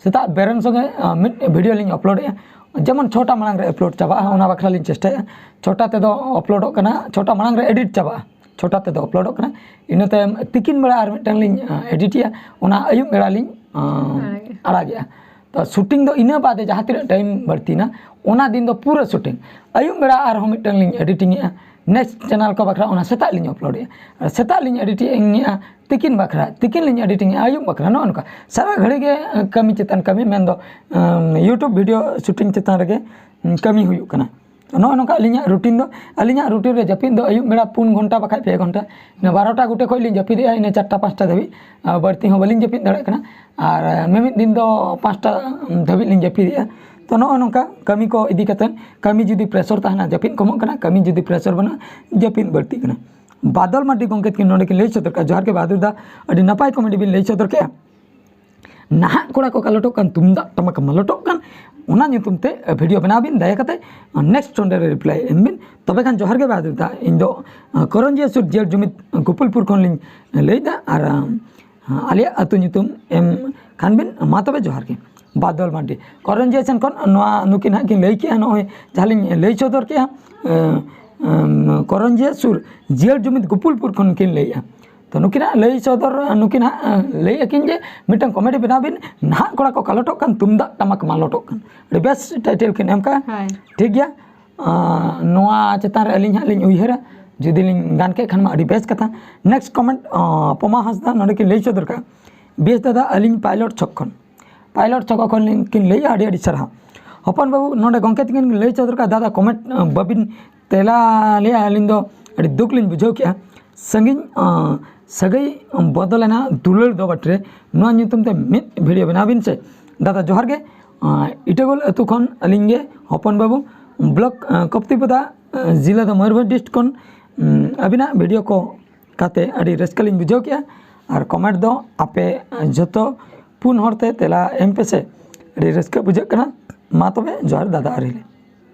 ᱥᱮᱛᱟᱜ ᱵᱮᱨᱮᱫ ᱥᱚᱸᱜᱮ, ᱟᱸ, ᱢᱤᱫ ᱵᱷᱤᱰᱤᱭᱳ ᱞᱤᱧ ᱟᱯᱞᱳᱰᱮᱜᱼᱟ, ᱡᱮᱢᱚᱱ ᱪᱷᱚᱴᱟ ᱢᱟᱲᱟᱝ ᱨᱮ ᱟᱯᱞᱳᱰ ᱪᱟᱵᱟᱜᱼᱟ, ᱚᱱᱟ ᱵᱟᱠᱷᱨᱟ ᱞᱤᱧ ᱪᱮᱥᱴᱟᱭᱟ᱾ ᱪᱷᱚᱴᱟ ᱛᱮᱫᱚ ᱟᱯᱞᱳᱰᱚᱜ ᱠᱟᱱᱟ, ᱪᱷᱚᱴᱟ ᱢᱟᱲᱟᱝ ᱨᱮ ᱮᱰᱤᱴ ᱪᱟᱵᱟᱜᱼᱟ, ᱪᱷᱚᱴᱟ ᱛᱮᱫᱚ ᱟᱯᱞᱳᱰᱚᱜ ᱠᱟᱱᱟ᱾ ᱤᱱᱟᱹ ᱛᱟᱭᱚᱢ ᱛᱤᱠᱤᱱ ᱵᱮᱲᱟ ᱟᱨ ᱢᱤᱫᱴᱟᱝ ᱞᱤᱧ, ᱟᱸ, ᱮᱰᱤᱴᱮᱜᱼᱟ, ᱚᱱᱟ ᱟᱹᱭᱩᱵ ᱵᱮᱲᱟ ᱞᱤᱧ, ᱟᱸ, ᱟᱲᱟᱜᱮᱜᱼᱟ᱾ ᱟᱲᱟᱜᱮᱜᱼᱟ᱾ ᱛᱚ ᱥᱩᱴᱤᱝ ᱫᱚ ᱤᱱᱟᱹ ᱵᱟᱫᱮ ᱡᱟᱦᱟᱸ ᱛᱤᱱᱟᱹᱜ ᱴᱟᱭᱤᱢ ᱵᱟᱹᱲᱛᱤᱭᱮᱱᱟ, ᱚᱱᱟ ᱫᱤᱱ ᱫᱚ ᱯᱩᱨᱟᱹ ᱥᱩᱴᱤᱝ᱾ ᱟᱹᱭᱩᱵ ᱵᱮᱲᱟ ᱟᱨᱦᱚᱸ ᱢᱤᱫᱴᱟᱝ ᱞᱤᱧ ᱮᱰᱤᱴᱤᱝᱮᱜᱼᱟ, ᱱᱮᱠᱥᱴ ᱪᱮᱱᱮᱞ ᱠᱚ ᱵᱟᱠᱷᱨᱟ ᱚᱱᱟ ᱥᱮᱛᱟᱜ ᱞᱤᱧ ᱟᱯᱞᱳᱰᱮᱜᱼᱟ᱾ ᱟᱨ ᱥᱮᱛᱟᱜ ᱞᱤᱧ ᱮᱰᱤᱴᱤᱝᱮᱜᱼᱟ, ᱛᱤᱠᱤᱱ ᱵᱟᱠᱷᱨᱟ, ᱛᱤᱠᱤᱱ ᱞᱤᱧ ᱮᱰᱤᱴᱤᱝᱮᱜᱼᱟ, ᱟᱹᱭᱩᱵ ᱵᱟᱠᱷᱨᱟ, ᱱᱚᱜᱼᱚ ᱱᱚᱝᱠᱟ ᱥᱟᱨᱟ ᱜᱷᱟᱹᱲᱤ ᱜᱮ, ᱟᱸ, ᱠᱟᱹᱢᱤ ᱪᱮᱛᱟᱱ ᱠᱟᱹᱢᱤ, ᱢᱮᱱᱫᱚ, ᱟᱸ, ᱤᱭᱩᱴᱩᱵᱽ ᱵᱷᱤᱰᱤᱭᱳ ᱥᱩᱴᱤᱝ ᱪᱮᱛᱟᱱ ᱨᱮᱜᱮ, ᱩᱸ, ᱠᱟᱹᱢᱤ ᱦᱩᱭᱩᱜ ᱠᱟᱱᱟ᱾ ᱱᱚᱜᱼᱚ ᱱᱚᱝᱠᱟ ᱟᱹᱞᱤᱧᱟᱜ ᱨᱩᱴᱤᱱ ᱫᱚ, ᱟᱹᱞᱤᱧᱟᱜ ᱨᱩᱴᱤᱱ ᱨᱮ ᱡᱟᱹᱯᱤᱫ ᱫᱚ ᱟᱹᱭᱩᱵ ᱵᱮᱲᱟ ᱯᱩᱱ ᱜᱷᱚᱱᱴᱟ ᱵᱟᱠᱷᱟᱡ ᱯᱮ ᱜᱷᱚᱱᱴᱟ, ᱤᱱᱟᱹ ᱵᱟᱨᱚᱴᱟ ᱜᱚᱴᱮ ᱠᱷᱚᱡ ᱞᱤᱧ ᱡᱟᱹᱯᱤᱫᱮᱜᱼᱟ, ᱤᱱᱟᱹ ᱪᱟᱨᱴᱟ ᱯᱟᱸᱪᱴᱟ ᱫᱷᱟᱹᱵᱤᱡ, ᱟᱨ ᱵᱟᱹᱲᱛᱤ ᱦᱚᱸ ᱵᱟᱹᱞᱤᱧ ᱡᱟᱹᱯᱤᱫ ᱫᱟᱲᱮᱭᱟᱜ ᱠᱟᱱᱟ᱾ ᱟᱨ ᱢᱤᱢᱤᱫ ᱫᱤᱱ ᱫᱚ ᱯᱟᱸᱪᱴᱟ ᱫᱷᱟᱹᱵᱤᱡ ᱞᱤᱧ ᱡᱟᱹᱯᱤᱫᱮᱜᱼᱟ᱾ ᱛᱚ ᱱᱚᱜᱼᱚ ᱱᱚᱝᱠᱟ ᱠᱟᱹᱢᱤ ᱠᱚ ᱤᱫᱤ ᱠᱟᱛᱮᱫ, ᱠᱟᱹᱢᱤ ᱡᱩᱫᱤ ᱯᱨᱮᱥᱚᱨ ᱛᱟᱦᱮᱱᱟ, ᱡᱟᱹᱯᱤᱫ ᱠᱚᱢᱚᱜ ᱠᱟᱱᱟ, ᱠᱟᱹᱢᱤ ᱡᱩᱫᱤ ᱯᱨᱮᱥᱚᱨ ᱵᱟᱹᱱᱩᱜᱼᱟ, ᱡᱟᱹᱯᱤᱫ ᱵᱟᱹᱲᱛᱤᱜ ᱠᱟᱱᱟ᱾ ᱵᱟᱫᱚᱞ ᱢᱟᱨᱰᱤ ᱜᱚᱢᱠᱮ ᱛᱟᱹᱠᱤᱱ ᱱᱚᱰᱮ ᱠᱤᱱ ᱞᱟᱹᱭ ᱥᱚᱫᱚᱨ ᱠᱟᱜᱼᱟ, ᱡᱚᱦᱟᱨ ᱜᱮ ᱵᱟᱦᱟᱫᱩᱨ ᱫᱟ, ᱟᱹᱰᱤ ᱱᱟᱯᱟᱭ ᱠᱚᱢᱮᱰᱤ ᱵᱤᱱ ᱞᱟᱹᱭ ᱥᱚᱫᱚᱨ ᱠᱮᱜᱼᱟ᱾ ᱱᱟᱦᱟᱜ ᱠᱚᱲᱟ ᱠᱚ ᱠᱟᱞᱚᱴᱚᱜ ᱠᱟᱱ, ᱛᱩᱢᱫᱟᱜ ᱴᱟᱢᱟᱠ ᱢᱟᱞᱚᱴᱚᱜ ᱠᱟᱱ, ᱚᱱᱟ ᱧᱩᱛᱩᱢ ᱛᱮ ᱵᱷᱤᱰᱤᱭᱳ ᱵᱮᱱᱟᱣ ᱵᱤᱱ ᱫᱟᱭᱟ ᱠᱟᱛᱮ᱾ ᱱᱮᱠᱥᱴ ᱚᱸᱰᱮ ᱨᱮ ᱨᱤᱯᱞᱟᱭ ᱮᱢ ᱵᱤᱱ, ᱛᱚᱵᱮ ᱠᱷᱟᱱ ᱡᱚᱦᱟᱨ ᱜᱮ ᱵᱟᱦᱟᱫᱩᱨ ᱫᱟ᱾ ᱤᱧ ᱫᱚ, ᱟᱸ, ᱠᱚᱨᱚᱧᱡᱤᱭᱟᱹ ᱥᱩᱨ ᱡᱮᱞ ᱡᱩᱢᱤᱫ ᱜᱳᱯᱩᱞᱯᱩᱨ ᱠᱷᱚᱱ ᱞᱤᱧ ᱞᱟᱹᱭᱫᱟ᱾ ᱟᱨ, ᱟᱸ, ᱟᱞᱮᱭᱟᱜ ᱟᱹᱛᱩ ᱧᱩᱛᱩᱢ ᱮᱢ ᱠᱷᱟᱱ ᱵᱤᱱ, ᱢᱟ ᱛᱚᱵᱮ ᱡᱚᱦᱟᱨ ᱜᱮ᱾ ᱵᱟᱫᱚᱞ ᱢᱟᱨᱰᱤ ᱠᱚᱨᱚᱧᱡᱤᱭᱟᱹ ᱥᱮᱱ ᱠᱷᱚᱱ ᱱᱚᱣᱟ ᱱᱩᱠᱤᱱ ᱦᱟᱸᱜ ᱠᱤᱱ ᱞᱟᱹᱭ ᱠᱮᱜᱼᱟ, ᱱᱚᱜᱼᱚᱭ ᱡᱟᱦᱟᱸ ᱞᱤᱧ ᱞᱟᱹᱭ ᱥᱚᱫᱚᱨ ᱠᱮᱜᱼᱟ, ᱟᱸ, ᱟᱸ, ᱠᱚᱨᱚᱧᱡᱤᱭᱟᱹ ᱥᱩᱨ ᱡᱮᱞ ᱡᱩᱢᱤᱫ ᱜᱳᱯᱩᱞᱯᱩᱨ ᱠᱷᱚᱱ ᱠᱤᱱ ᱞᱟᱹᱭᱮᱜᱼᱟ᱾ ᱛᱚ ᱱᱩᱠᱤᱱᱟᱜ ᱞᱟᱹᱭ ᱥᱚᱫᱚᱨ, ᱱᱩᱠᱤᱱ ᱦᱟᱸᱜ, ᱟᱸ, ᱞᱟᱹᱭᱮᱜᱼᱟ ᱠᱤᱱ ᱡᱮ ᱢᱤᱫᱴᱟᱝ ᱠᱚᱢᱮᱰᱤ ᱵᱮᱱᱟᱣ ᱵᱤᱱ, ᱱᱟᱦᱟᱜ ᱠᱚᱲᱟ ᱠᱚ ᱠᱟᱞᱚᱴᱚᱜ ᱠᱟᱱ, ᱛᱩᱢᱫᱟᱜ ᱴᱟᱢᱟᱠ ᱢᱟᱞᱚᱴᱚᱜ ᱠᱟᱱ᱾ ᱟᱹᱰᱤ ᱵᱮᱥ ᱴᱟᱭᱴᱮᱞ ᱠᱤᱱ ᱮᱢ ᱠᱟᱜᱼᱟ᱾ ᱦᱳᱭ᱾ ᱴᱷᱤᱠ ᱜᱮᱭᱟ᱾ ᱟᱸ, ᱱᱚᱣᱟ ᱪᱮᱛᱟᱱ ᱨᱮ ᱟᱹᱞᱤᱧ ᱦᱟᱸᱜ ᱞᱤᱧ ᱩᱭᱦᱟᱹᱨᱟ, ᱡᱩᱫᱤ ᱞᱤᱧ ᱜᱟᱱ ᱠᱮᱫ ᱠᱷᱟᱱ ᱢᱟ ᱟᱹᱰᱤ ᱵᱮᱥ ᱠᱟᱛᱷᱟ᱾ ᱱᱮᱠᱥᱴ ᱠᱚᱢᱮᱱᱴ, ᱟᱸ, ᱯᱚᱢᱟ ᱦᱟᱸᱥᱫᱟ ᱱᱚᱰᱮ ᱠᱤᱱ ᱞᱟᱹᱭ ᱥᱚᱫᱚᱨ ᱠᱟᱜᱼᱟ, ᱵᱮᱥ ᱫᱟᱫᱟ, ᱟᱹᱞᱤᱧ ᱯᱟᱭᱞᱚᱴ ᱪᱷᱚᱠ ᱠᱷᱚᱱ, ᱯᱟᱭᱞᱚᱴ ᱪᱷᱚᱠ ᱠᱷᱚᱱ ᱞᱤᱧ, ᱠᱤᱱ ᱞᱟᱹᱭᱮᱜᱼᱟ, ᱟᱹᱰᱤ ᱟᱹᱰᱤ ᱥᱟᱨᱦᱟᱣ᱾ ᱦᱚᱯᱚᱱ ᱵᱟᱹᱵᱩ ᱱᱚᱰᱮ ᱜᱚᱢᱠᱮ ᱛᱟᱹᱠᱤᱱ ᱠᱤᱱ ᱞᱟᱹᱭ ᱥᱚᱫᱚᱨ ᱠᱟᱜᱼᱟ, ᱫᱟᱫᱟ ᱠᱚᱢᱮᱱᱴ, ᱟᱸ, ᱵᱟᱹᱵᱤᱱ ᱛᱮᱞᱟ ᱞᱮᱜᱼᱟ, ᱟᱹᱞᱤᱧ ᱫᱚ ᱟᱹᱰᱤ ᱫᱩᱠ ᱞᱤᱧ ᱵᱩᱡᱷᱟᱹᱣ ᱠᱮᱜᱼᱟ᱾ ᱥᱟᱺᱜᱤᱧ ᱟᱸ, ᱥᱟᱹᱜᱟᱹᱭ ᱵᱚᱫᱚᱞᱮᱱᱟ ᱫᱩᱞᱟᱹᱲ ᱫᱚ ᱵᱟᱴᱨᱮ, ᱱᱚᱣᱟ ᱧᱩᱛᱩᱢ ᱛᱮ ᱢᱤᱫ ᱵᱷᱤᱰᱤᱭᱳ ᱵᱮᱱᱟᱣ ᱵᱤᱱ ᱥᱮ᱾ ᱫᱟᱫᱟ ᱡᱚᱦᱟᱨ ᱜᱮ᱾ ᱟᱸ, ᱤᱴᱟᱹᱜᱳᱞ ᱟᱹᱛᱩ ᱠᱷᱚᱱ ᱟᱹᱞᱤᱧ ᱜᱮ ᱦᱚᱯᱚᱱ ᱵᱟᱹᱵᱩ, ᱵᱞᱚᱠ ᱟᱸ, ᱠᱚᱯᱛᱤᱯᱚᱫᱟ, ᱟᱸ, ᱡᱤᱞᱟ ᱫᱚ ᱢᱚᱭᱩᱨᱵᱷᱚᱸᱡᱽ ᱰᱤᱥᱴ ᱠᱷᱚᱱ᱾ ᱩᱸ, ᱟᱹᱵᱤᱱᱟᱜ ᱵᱷᱤᱰᱤᱭᱳ ᱠᱚ ᱠᱟᱛᱮ ᱟᱹᱰᱤ ᱨᱟᱹᱥᱠᱟᱹ ᱞᱤᱧ ᱵᱩᱡᱷᱟᱹᱣ ᱠᱮᱜᱼᱟ᱾ ᱟᱨ ᱠᱚᱢᱮᱱᱴ ᱫᱚ ᱟᱯᱮ ᱡᱷᱚᱛᱚ ᱯᱩᱱ ᱦᱚᱲ ᱛᱮ ᱛᱮᱞᱟ ᱮᱢ ᱯᱮᱥᱮ, ᱟᱹᱰᱤ ᱨᱟᱹᱥᱠᱟᱹ ᱵᱩᱡᱷᱟᱹᱜ ᱠᱟᱱᱟ᱾ ᱢᱟ ᱛᱚᱵᱮ ᱡᱚᱦᱟᱨ ᱫᱟᱫᱟ ᱟᱨ ᱦᱤᱞᱤ᱾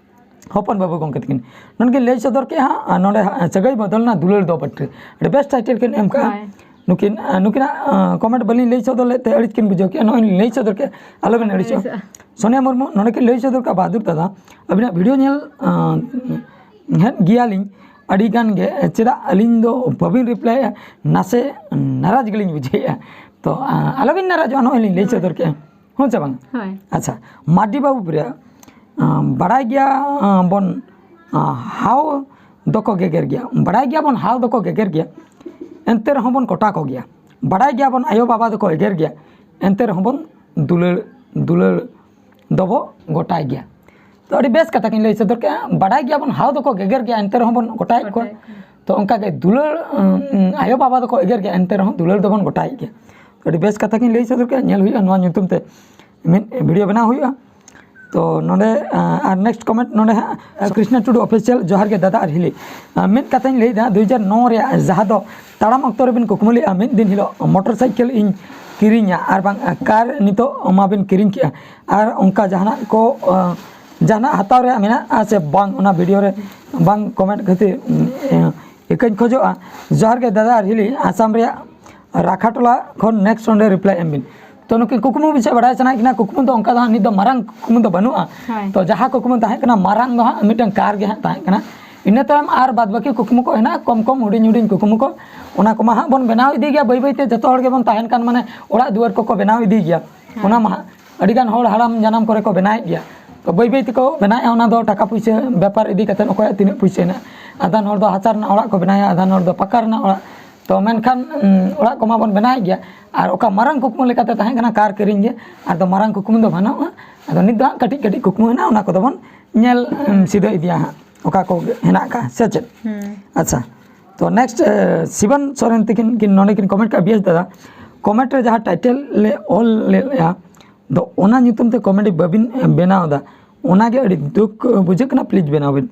ᱦᱚᱯᱚᱱ ᱵᱟᱹᱵᱩ ᱜᱚᱢᱠᱮ ᱛᱟᱹᱠᱤᱱ ᱱᱚᱰᱮ ᱠᱤᱱ ᱞᱟᱹᱭ ᱥᱚᱫᱚᱨ ᱠᱮᱜᱼᱟ ᱦᱟᱸᱜ, ᱟᱨ ᱱᱚᱰᱮ ᱦᱟᱸᱜ ᱥᱟᱹᱜᱟᱹᱭ ᱵᱚᱫᱚᱞ ᱮᱱᱟ ᱫᱩᱞᱟᱹᱲ ᱫᱚ ᱵᱟᱴᱨᱮ᱾ ᱟᱹᱰᱤ ᱵᱮᱥ ᱴᱟᱭᱴᱮᱞ ᱠᱤᱱ ᱮᱢ ᱠᱟᱜᱼᱟ᱾ ᱦᱳᱭ᱾ ᱱᱩᱠᱤᱱ, ᱟᱸ, ᱱᱩᱠᱤᱱᱟᱜ, ᱟᱸ, ᱠᱚᱢᱮᱱᱴ ᱵᱟᱹᱞᱤᱧ ᱞᱟᱹᱭ ᱥᱚᱫᱚᱨ ᱞᱮᱫ ᱛᱮ ᱟᱹᱲᱤᱥ ᱠᱤᱱ ᱵᱩᱡᱷᱟᱹᱣ ᱠᱮᱜᱼᱟ᱾ ᱱᱚᱜᱼᱚᱭ ᱞᱤᱧ ᱞᱟᱹᱭ ᱥᱚᱫᱚᱨ ᱠᱮᱜᱼᱟ, ᱟᱞᱚᱵᱤᱱ ᱟᱹᱲᱤᱥᱚᱜᱼᱟ᱾ ᱟᱹᱲᱤᱥᱚᱜᱼᱟ᱾ ᱥᱳᱱᱤᱭᱟ ᱢᱩᱨᱢᱩ ᱱᱚᱰᱮ ᱠᱤᱱ ᱞᱟᱹᱭ ᱥᱚᱫᱚᱨ ᱠᱮᱜᱼᱟ, ᱵᱟᱦᱟᱫᱩᱨ ᱫᱟᱫᱟ, ᱟᱹᱵᱤᱱᱟᱜ ᱵᱷᱤᱰᱤᱭᱳ ᱧᱮᱞ, ᱟᱸ, ᱦᱮᱸ, ᱜᱮᱭᱟᱞᱤᱧ ᱟᱹᱰᱤ ᱜᱟᱱ ᱜᱮ, ᱪᱮᱫᱟᱜ ᱟᱹᱞᱤᱧ ᱫᱚ ᱵᱟᱹᱵᱤᱱ ᱨᱤᱯᱞᱟᱭᱮᱫᱼᱟ? ᱱᱟᱥᱮ ᱱᱟᱨᱟᱡᱽ ᱜᱮᱞᱤᱧ ᱵᱩᱡᱷᱟᱹᱣᱮᱫᱼᱟ᱾ ᱛᱚ, ᱟᱸ, ᱟᱞᱚᱵᱤᱱ ᱱᱟᱨᱟᱡᱚᱜᱼᱟ, ᱱᱚᱜᱼᱚᱭ ᱞᱤᱧ ᱞᱟᱹᱭ ᱥᱚᱫᱚᱨ ᱠᱮᱜᱼᱟ᱾ ᱦᱮᱸ ᱥᱮ ᱵᱟᱝ? ᱦᱳᱭ᱾ ᱟᱪᱪᱷᱟ, ᱢᱟᱨᱰᱤ ᱵᱟᱹᱵᱩ ᱯᱨᱤᱭᱟ, ᱟᱸ, ᱵᱟᱲᱟᱭ ᱜᱮᱭᱟ, ᱟᱸ, ᱵᱚᱱ, ᱟᱸ, ᱦᱟᱣ ᱫᱚᱠᱚ ᱜᱮᱜᱮᱨ ᱜᱮᱭᱟ, ᱵᱟᱲᱟᱭ ᱜᱮᱭᱟ ᱵᱚᱱ ᱦᱟᱣ ᱫᱚᱠᱚ ᱜᱮᱜᱮᱨ ᱜᱮᱭᱟ, ᱮᱱᱛᱮ ᱨᱮᱦᱚᱸ ᱵᱚᱱ ᱠᱚᱴᱟ ᱠᱚ ᱜᱮᱭᱟ᱾ ᱵᱟᱲᱟᱭ ᱜᱮᱭᱟ ᱵᱚᱱ ᱟᱭᱳ ᱵᱟᱵᱟ ᱫᱚᱠᱚ ᱮᱜᱮᱨ ᱜᱮᱭᱟ, ᱮᱱᱛᱮ ᱨᱮᱦᱚᱸ ᱵᱚᱱ ᱫᱩᱞᱟᱹᱲ, ᱫᱩᱞᱟᱹᱲ ᱫᱚᱵᱚ ᱜᱚᱴᱟᱭ ᱜᱮᱭᱟ᱾ ᱛᱚ, ᱟᱹᱰᱤ ᱵᱮᱥ ᱠᱟᱛᱷᱟ ᱠᱤᱱ ᱞᱟᱹᱭ ᱥᱚᱫᱚᱨ ᱠᱮᱜᱼᱟ, ᱵᱟᱰᱟᱭ ᱜᱮᱭᱟᱵᱚᱱ ᱦᱟᱣ ᱫᱚᱠᱚ ᱜᱮᱜᱮᱨ ᱜᱮᱭᱟ, ᱮᱱᱛᱮ ᱨᱮᱦᱚᱸ ᱵᱚᱱ ᱜᱚᱴᱟᱭᱮᱫ ᱠᱚᱣᱟ᱾ ᱜᱚᱴᱟᱭᱮᱫ ᱠᱚᱣᱟ᱾ ᱛᱚ, ᱚᱱᱠᱟᱜᱮ ᱫᱩᱞᱟᱹᱲ, ᱩᱸ, ᱩᱸ, ᱟᱭᱳ ᱵᱟᱵᱟ ᱫᱚᱠᱚ ᱮᱜᱮᱨ ᱜᱮᱭᱟ, ᱮᱱᱛᱮ ᱨᱮᱦᱚᱸ ᱫᱩᱞᱟᱹᱲ ᱫᱚᱵᱚᱱ ᱜᱚᱴᱟᱭᱮᱫ ᱜᱮᱭᱟ᱾ ᱛᱚ, ᱟᱹᱰᱤ ᱵᱮᱥ ᱠᱟᱛᱷᱟ ᱠᱤᱱ ᱞᱟᱹᱭ ᱥᱚᱫᱚᱨ ᱠᱮᱜᱼᱟ, ᱧᱮᱞ ᱦᱩᱭᱩᱜᱼᱟ ᱱᱚᱣᱟ ᱧᱩᱛᱩᱢ ᱛᱮ ᱢᱤᱫ ᱵᱷᱤᱰᱤᱭᱳ ᱵᱮᱱᱟᱣ ᱦᱩᱭᱩᱜᱼᱟ᱾ ᱛᱚ, ᱱᱚᱰᱮ, ᱟᱸ, ᱟᱨ ᱱᱮᱠᱥᱴ ᱠᱚᱢᱮᱱᱴ ᱱᱚᱰᱮ ᱦᱟᱸᱜ, ᱠᱨᱤᱥᱱᱟ ᱴᱩᱰᱩ ᱚᱯᱷᱤᱥᱤᱭᱟᱞ, ᱡᱚᱦᱟᱨ ᱜᱮ ᱫᱟᱫᱟ ᱟᱨ ᱦᱤᱞᱤ᱾ ᱟᱸ, ᱢᱤᱫ ᱠᱟᱛᱷᱟᱧ ᱞᱟᱹᱭᱫᱟ, ᱫᱩ ᱦᱟᱡᱟᱨ ᱱᱚ ᱨᱮᱭᱟᱜ ᱡᱟᱦᱟᱸ ᱫᱚ ᱛᱟᱲᱟᱢ ᱚᱠᱛᱚ ᱨᱮᱵᱤᱱ ᱠᱩᱠᱢᱩ ᱞᱮᱜᱼᱟ, ᱢᱤᱫ ᱫᱤᱱ ᱦᱤᱞᱳᱜ ᱢᱚᱴᱚᱨ ᱥᱟᱭᱠᱮᱞ ᱤᱧ ᱠᱤᱨᱤᱧᱟ ᱟᱨ ᱵᱟᱝ ᱠᱟᱨ ᱱᱤᱛᱚᱜ ᱢᱟᱵᱤᱱ ᱠᱤᱨᱤᱧ ᱠᱮᱜᱼᱟ, ᱟᱨ ᱚᱱᱠᱟ ᱡᱟᱦᱟᱱᱟᱜ ᱠᱚ, ᱟᱸ, ᱡᱟᱦᱟᱱᱟᱜ ᱦᱟᱛᱟᱣ ᱨᱮᱭᱟᱜ ᱢᱮᱱᱟᱜᱼᱟ ᱥᱮ ᱵᱟᱝ, ᱚᱱᱟ ᱵᱷᱤᱰᱤᱭᱳ ᱨᱮ ᱵᱟᱝ ᱠᱚᱢᱮᱱᱴ ᱠᱷᱟᱹᱛᱤᱨ, ᱩᱸ, ᱤᱠᱟᱹᱧ ᱠᱷᱚᱡᱚᱜᱼᱟ᱾ ᱡᱚᱦᱟᱨ ᱜᱮ ᱫᱟᱫᱟ ᱟᱨ ᱦᱤᱞᱤ, ᱟᱥᱟᱢ ᱨᱮᱭᱟᱜ ᱨᱟᱠᱷᱟᱴᱚᱞᱟ ᱠᱷᱚᱱ ᱱᱮᱠᱥᱴ ᱚᱸᱰᱮ ᱨᱤᱯᱞᱟᱭ ᱮᱢ ᱵᱤᱱ᱾ ᱛᱚ, ᱱᱩᱠᱤᱱ ᱠᱩᱠᱢᱩ ᱵᱤᱥᱚᱭ ᱵᱟᱲᱟᱭ ᱥᱟᱱᱟᱭᱮᱫ ᱠᱤᱱᱟ, ᱠᱩᱠᱢᱩ ᱫᱚ ᱚᱱᱠᱟ ᱫᱚ ᱦᱟᱸᱜ ᱱᱤᱛ ᱫᱚ ᱢᱟᱨᱟᱝ ᱠᱩᱠᱢᱩ ᱫᱚ ᱵᱟᱹᱱᱩᱜᱼᱟ᱾ ᱦᱳᱭ᱾ ᱛᱚ, ᱡᱟᱦᱟᱸ ᱠᱩᱠᱢᱩ ᱛᱟᱦᱮᱸ ᱠᱟᱱᱟ ᱢᱟᱨᱟᱝ ᱫᱚ ᱦᱟᱸᱜ ᱢᱤᱫᱴᱟᱝ ᱠᱟᱨ ᱜᱮ ᱦᱟᱸᱜ ᱛᱟᱦᱮᱸ ᱠᱟᱱᱟ᱾ ᱤᱱᱟᱹ ᱛᱟᱭᱚᱢ ᱟᱨ ᱵᱟᱫ ᱵᱟᱹᱠᱤ ᱠᱩᱠᱢᱩ ᱠᱚ ᱦᱮᱱᱟᱜᱼᱟ, ᱠᱚᱢ ᱠᱚᱢ ᱦᱩᱰᱤᱧ ᱦᱩᱰᱤᱧ ᱠᱩᱠᱢᱩ ᱠᱚ, ᱚᱱᱟ ᱠᱚᱢᱟ ᱦᱟᱸᱜ ᱵᱚᱱ ᱵᱮᱱᱟᱣ ᱤᱫᱤ ᱜᱮᱭᱟ ᱵᱟᱹᱭ ᱵᱟᱹᱭ ᱛᱮ, ᱡᱚᱛᱚ ᱦᱚᱲ ᱜᱮᱵᱚᱱ ᱛᱟᱦᱮᱱ ᱠᱟᱱ, ᱢᱟᱱᱮ ᱚᱲᱟᱜ ᱫᱩᱣᱟᱹᱨ ᱠᱚᱠᱚ ᱵᱮᱱᱟᱣ ᱤᱫᱤ ᱜᱮᱭᱟ᱾ ᱦᱮᱸ᱾ ᱚᱱᱟ ᱢᱟ ᱦᱟᱸᱜ ᱟᱹᱰᱤ ᱜᱟᱱ ᱦᱚᱲ ᱦᱟᱲᱟᱢ ᱡᱟᱱᱟᱢ ᱠᱚᱨᱮ ᱠᱚ ᱵᱮᱱᱟᱣᱮᱫ ᱜᱮᱭᱟ᱾ ᱛᱚ, ᱵᱟᱹᱭ ᱵᱟᱹᱭ ᱛᱮᱠᱚ ᱵᱮᱱᱟᱣᱮᱫᱼᱟ, ᱚᱱᱟ ᱫᱚ ᱴᱟᱠᱟ ᱯᱩᱭᱥᱟᱹ ᱵᱮᱯᱟᱨ ᱤᱫᱤ ᱠᱟᱛᱮᱫ ᱚᱠᱚᱭᱟᱜ ᱛᱤᱱᱟᱹᱜ ᱯᱩᱭᱥᱟᱹ ᱦᱮᱱᱟᱜᱼᱟ᱾ ᱟᱫᱷᱟᱱ ᱦᱚᱲ ᱫᱚ ᱦᱟᱥᱟ ᱨᱮᱱᱟᱜ ᱚᱲᱟᱜ ᱠᱚ ᱵᱮᱱᱟᱣᱮᱫᱼᱟ, ᱟᱫᱷᱟᱱ ᱦᱚᱲ ᱫᱚ ᱯᱟᱠᱟ ᱨᱮᱱᱟᱜ ᱚᱲᱟᱜ᱾ ᱛᱚ, ᱢᱮᱱᱠᱷᱟᱱ, ᱩᱸ, ᱚᱲᱟᱜ ᱠᱚᱢᱟ ᱵᱚᱱ ᱵᱮᱱᱟᱣᱮᱫ ᱜᱮᱭᱟ, ᱟᱨ ᱚᱠᱟ ᱢᱟᱨᱟᱝ ᱠᱩᱠᱢᱩ ᱞᱮᱠᱟᱛᱮ ᱛᱟᱦᱮᱸ ᱠᱟᱱᱟ ᱠᱟᱨ ᱠᱤᱨᱤᱧ ᱜᱮ, ᱟᱫᱚ ᱢᱟᱨᱟᱝ ᱠᱩᱠᱢᱩ ᱫᱚ ᱵᱟᱹᱱᱩᱜᱼᱟ᱾ ᱟᱫᱚ ᱱᱤᱛ ᱫᱚ ᱦᱟᱸᱜ ᱠᱟᱹᱴᱤᱡ ᱠᱟᱹᱴᱤᱡ ᱠᱩᱠᱢᱩ ᱦᱮᱱᱟᱜᱼᱟ, ᱚᱱᱟ ᱠᱚᱫᱚ ᱵᱚᱱ ᱧᱮᱞ, ᱩᱸ, ᱥᱤᱫᱷᱟᱹ ᱤᱫᱤᱭᱟ ᱦᱟᱸᱜ᱾ ᱚᱠᱟ ᱠᱚ ᱦᱮᱱᱟᱜ ᱟᱠᱟᱫᱼᱟ, ᱥᱮ ᱪᱮᱫ? ᱟᱪᱪᱷᱟ, ᱛᱚ ᱱᱮᱠᱥᱴ ᱥᱤᱵᱟᱱ ᱥᱚᱨᱮᱱ ᱛᱤᱠᱤᱱ ᱠᱤᱱ ᱱᱚᱰᱮ ᱠᱤᱱ ᱠᱚᱢᱮᱱᱴ ᱠᱟᱜᱼᱟ, ᱵᱤᱭᱮᱥ ᱫᱟᱫᱟ, ᱠᱚᱢᱮᱱᱴ ᱨᱮ ᱡᱟᱦᱟᱸ ᱴᱟᱭᱴᱮᱞ ᱞᱮ ᱚᱞ ᱞᱮᱫᱼᱟ, ᱫᱚ ᱚᱱᱟ ᱧᱩᱛᱩᱢ ᱛᱮ ᱠᱚᱢᱮᱰᱤ ᱵᱟᱹᱵᱤᱱ ᱵᱮᱱᱟᱣ ᱮᱫᱟ, ᱚᱱᱟᱜᱮ ᱟᱹᱰᱤ ᱫᱩᱠ ᱵᱩᱡᱷᱟᱹᱜ ᱠᱟᱱᱟ, ᱯᱞᱤᱡᱽ ᱵᱮᱱᱟᱣ ᱵᱤᱱ᱾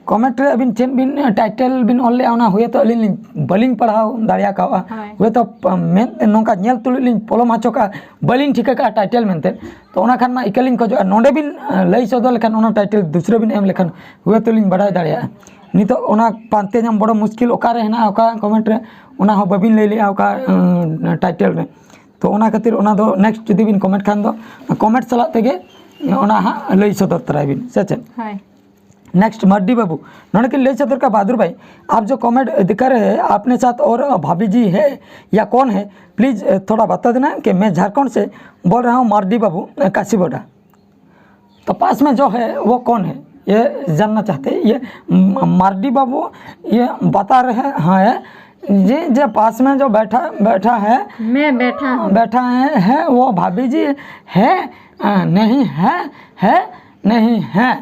ᱠᱚᱢᱮᱱᱴ ᱨᱮ ᱟᱹᱵᱤᱱ ᱪᱮᱫ ᱵᱤᱱ ᱴᱟᱭᱴᱮᱞ ᱵᱤᱱ ᱚᱞ ᱞᱮᱫᱼᱟ, ᱚᱱᱟ ᱦᱩᱭᱛᱚ ᱟᱹᱞᱤᱧ ᱞᱤᱧ ᱵᱟᱹᱞᱤᱧ ᱯᱟᱲᱦᱟᱣ ᱫᱟᱲᱮ ᱟᱠᱟᱫᱼᱟ᱾ ᱦᱳᱭ᱾ ᱦᱩᱭᱛᱚ ᱯ-, ᱢᱮᱫ ᱱᱚᱝᱠᱟ ᱧᱮᱞ ᱛᱩᱞᱩᱡ ᱞᱤᱧ ᱯᱚᱞᱚᱢ ᱦᱚᱪᱚ ᱠᱟᱜᱼᱟ, ᱵᱟᱹᱞᱤᱧ ᱴᱷᱤᱠᱟᱹ ᱠᱟᱜᱼᱟ ᱴᱟᱭᱴᱮᱞ ᱢᱮᱱᱛᱮ᱾ ᱛᱚ ᱚᱱᱟ ᱠᱷᱟᱱ ᱢᱟ ᱤᱠᱟᱹ ᱞᱤᱧ ᱠᱷᱚᱡᱚᱜᱼᱟ, ᱱᱚᱰᱮ ᱵᱤᱱ ᱞᱟᱹᱭ ᱥᱚᱫᱚᱨ ᱞᱮᱠᱷᱟᱱ, ᱚᱱᱟ ᱴᱟᱭᱴᱮᱞ ᱫᱩᱥᱨᱟᱹ ᱵᱤᱱ ᱮᱢ ᱞᱮᱠᱷᱟᱱ ᱦᱩᱭᱛᱚ ᱞᱤᱧ ᱵᱟᱰᱟᱭ ᱫᱟᱲᱮᱭᱟᱜᱼᱟ᱾ ᱱᱤᱛᱚᱜ ᱚᱱᱟ ᱯᱟᱱᱛᱮ ᱧᱟᱢ ᱵᱚᱲᱚ ᱢᱩᱥᱠᱤᱞ, ᱚᱠᱟᱨᱮ ᱦᱮᱱᱟᱜᱼᱟ ᱚᱠᱟ ᱠᱚᱢᱮᱱᱴ ᱨᱮ, ᱚᱱᱟ ᱦᱚᱸ ᱵᱟᱹᱵᱤᱱ ᱞᱟᱹᱭ ᱞᱮᱜᱼᱟ ᱚᱠᱟ ᱴᱟᱭᱴᱮᱞ ᱨᱮ᱾ ᱛᱚ ᱚᱱᱟ ᱠᱷᱟᱹᱛᱤᱨ ᱚᱱᱟ ᱫᱚ ᱱᱮᱠᱥᱴ ᱡᱩᱫᱤ ᱵᱤᱱ ᱠᱚᱢᱮᱱᱴ ᱠᱷᱟᱱ ᱫᱚ ᱠᱚᱢᱮᱱᱴ ᱥᱟᱞᱟᱜ ᱛᱮᱜᱮ ᱚᱱᱟ ᱦᱟᱸᱜ ᱞᱟᱹᱭ ᱥᱚᱫᱚᱨ ᱛᱚᱨᱟᱭ ᱵᱤᱱ, ᱥᱮ ᱪᱮᱫ? ᱦᱳᱭ᱾ नेक्स्ट मर्डी बाबू, नोड़े किन लई सदर का बहादुर भाई, आप जो कमेंट दिखा रहे हैं, अपने साथ और भाभी जी है या कौन है, प्लीज थोड़ा बता देना कि मैं झारखंड से बोल रहा हूँ, मर्डी बाबू, काशीबोडा। तो पास में जो है वो कौन है, ये जानना चाहते हैं। ये म-, मार्डी बाबू ये बता रहे हैं, ये जो पास में जो बैठा बैठा है, मैं बैठा हूँ। बैठा है, है वो भाभी जी है, नहीं है, है नहीं है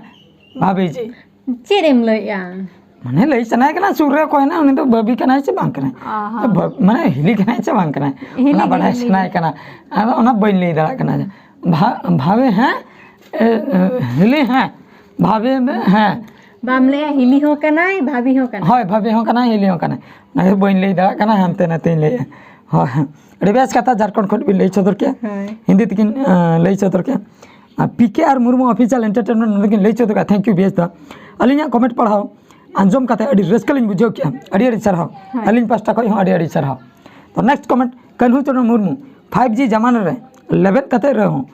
भाभी जी। ᱪᱮᱫ ᱮᱢ ᱞᱟᱹᱭᱮᱜᱼᱟ? ᱢᱟᱱᱮ ᱞᱟᱹᱭ ᱥᱟᱱᱟᱭᱮ ᱠᱟᱱᱟ, ᱥᱩᱨ ᱨᱮ ᱚᱠᱚᱭ ᱦᱮᱱᱟᱭ, ᱩᱱᱤ ᱫᱚ ᱵᱷᱟᱹᱵᱤ ᱠᱟᱱᱟᱭ ᱥᱮ ᱵᱟᱝ ᱠᱟᱱᱟᱭ? ᱚ ᱦᱚᱸ᱾ ᱵᱷᱟᱹ-, ᱢᱟᱱᱮ ᱦᱤᱞᱤ ᱠᱟᱱᱟᱭ ᱥᱮ ᱵᱟᱝ ᱠᱟᱱᱟᱭ? ᱦᱤᱞᱤ ᱚᱱᱟ ᱜᱮ, ᱵᱟᱰᱟᱭ ᱦᱤᱞᱤ ᱥᱟᱱᱟᱭᱮ ᱜᱮ᱾ ᱠᱟᱱᱟ᱾ ᱟᱫᱚ ᱚᱱᱟ ᱵᱟᱹᱧ ᱞᱟᱹᱭ ᱫᱟᱲᱮᱭᱟᱜ ᱠᱟᱱᱟ᱾ ᱵᱷᱟ-, ᱵᱷᱟᱵᱮ ᱦᱮᱸ, ᱮ, ᱮ, ᱦᱤᱞᱤ ᱦᱮᱸ, ᱵᱷᱟᱵᱮ ᱢᱮ ᱦᱮᱸ᱾ ᱵᱟᱢ ᱞᱟᱹᱭᱟ, ᱦᱤᱞᱤ ᱦᱚᱸ ᱠᱟᱱᱟᱭ, ᱵᱷᱟᱵᱤ ᱦᱚᱸ ᱠᱟᱱᱟᱭ᱾ ᱦᱳᱭ, ᱵᱷᱟᱵᱤ ᱦᱚᱸ ᱠᱟᱱᱟᱭ, ᱦᱤᱞᱤ ᱦᱚᱸ ᱠᱟᱱᱟᱭ᱾ ᱚᱱᱟ ᱜᱮ ᱵᱟᱹᱧ ᱞᱟᱹᱭ ᱫᱟᱲᱮᱭᱟᱜ ᱠᱟᱱᱟ, ᱦᱟᱱᱛᱮ ᱱᱟᱛᱮᱧ ᱞᱟᱹᱭᱮᱜᱼᱟ᱾ ᱦᱳᱭ, ᱟᱹᱰᱤ ᱵᱮᱥ ᱠᱟᱛᱷᱟ, ᱡᱷᱟᱲᱠᱷᱚᱸᱰ ᱠᱷᱚᱱ ᱵᱤᱱ ᱞᱟᱹᱭ ᱥᱚᱫᱚᱨ ᱠᱮᱜᱼᱟ᱾ ᱦᱳᱭ᱾ ᱦᱤᱱᱫᱤ ᱛᱮᱠᱤᱱ, ᱮ, ᱞᱟᱹᱭ ᱥᱚᱫᱚᱨ ᱠᱮᱜᱼᱟ᱾ ᱟᱨ ᱯᱤ ᱠᱮ ᱟᱨ ᱢᱩᱨᱢᱩ ᱚᱯᱷᱤᱥᱤᱭᱟᱞ ᱮᱱᱴᱟᱨᱴᱮᱱᱢᱮᱱᱴ ᱱᱚᱰᱮ ᱠᱤᱱ ᱞᱟᱹᱭ ᱥᱚᱫᱚᱨ ᱠᱮᱜᱼᱟ, thank you ᱵᱮᱥ ᱫᱟ᱾ ᱟᱹᱞᱤᱧᱟᱜ ᱠᱚᱢᱮᱱᱴ ᱯᱟᱲᱦᱟᱣ ᱟᱸᱡᱚᱢ ᱠᱟᱛᱮ ᱟᱹᱰᱤ ᱨᱟᱹᱥᱠᱟᱹ ᱞᱤᱧ ᱵᱩᱡᱷᱟᱹᱣ ᱠᱮᱜᱼᱟ, ᱟᱹᱰᱤ ᱟᱹᱰᱤ ᱥᱟᱨᱦᱟᱣ᱾ ᱦᱳᱭ᱾ ᱟᱹᱞᱤᱧ ᱯᱟᱥᱴᱟ ᱠᱷᱚᱱ ᱦᱚᱸ ᱟᱹᱰᱤ ᱟᱹᱰᱤ ᱥᱟᱨᱦᱟᱣ᱾ ᱛᱚ ᱱᱮᱠᱥᱴ ᱠᱚᱢᱮᱱᱴ, ᱠᱟᱹᱱᱦᱩ ᱪᱚᱨᱚᱱ ᱢᱩᱨᱢᱩ, ᱯᱷᱟᱭᱤᱵᱷ ᱡᱤ ᱡᱟᱢᱟᱱᱟ ᱨᱮ ᱞᱮᱵᱮᱫ ᱠᱟᱛᱮ ᱨᱮᱦᱚᱸ,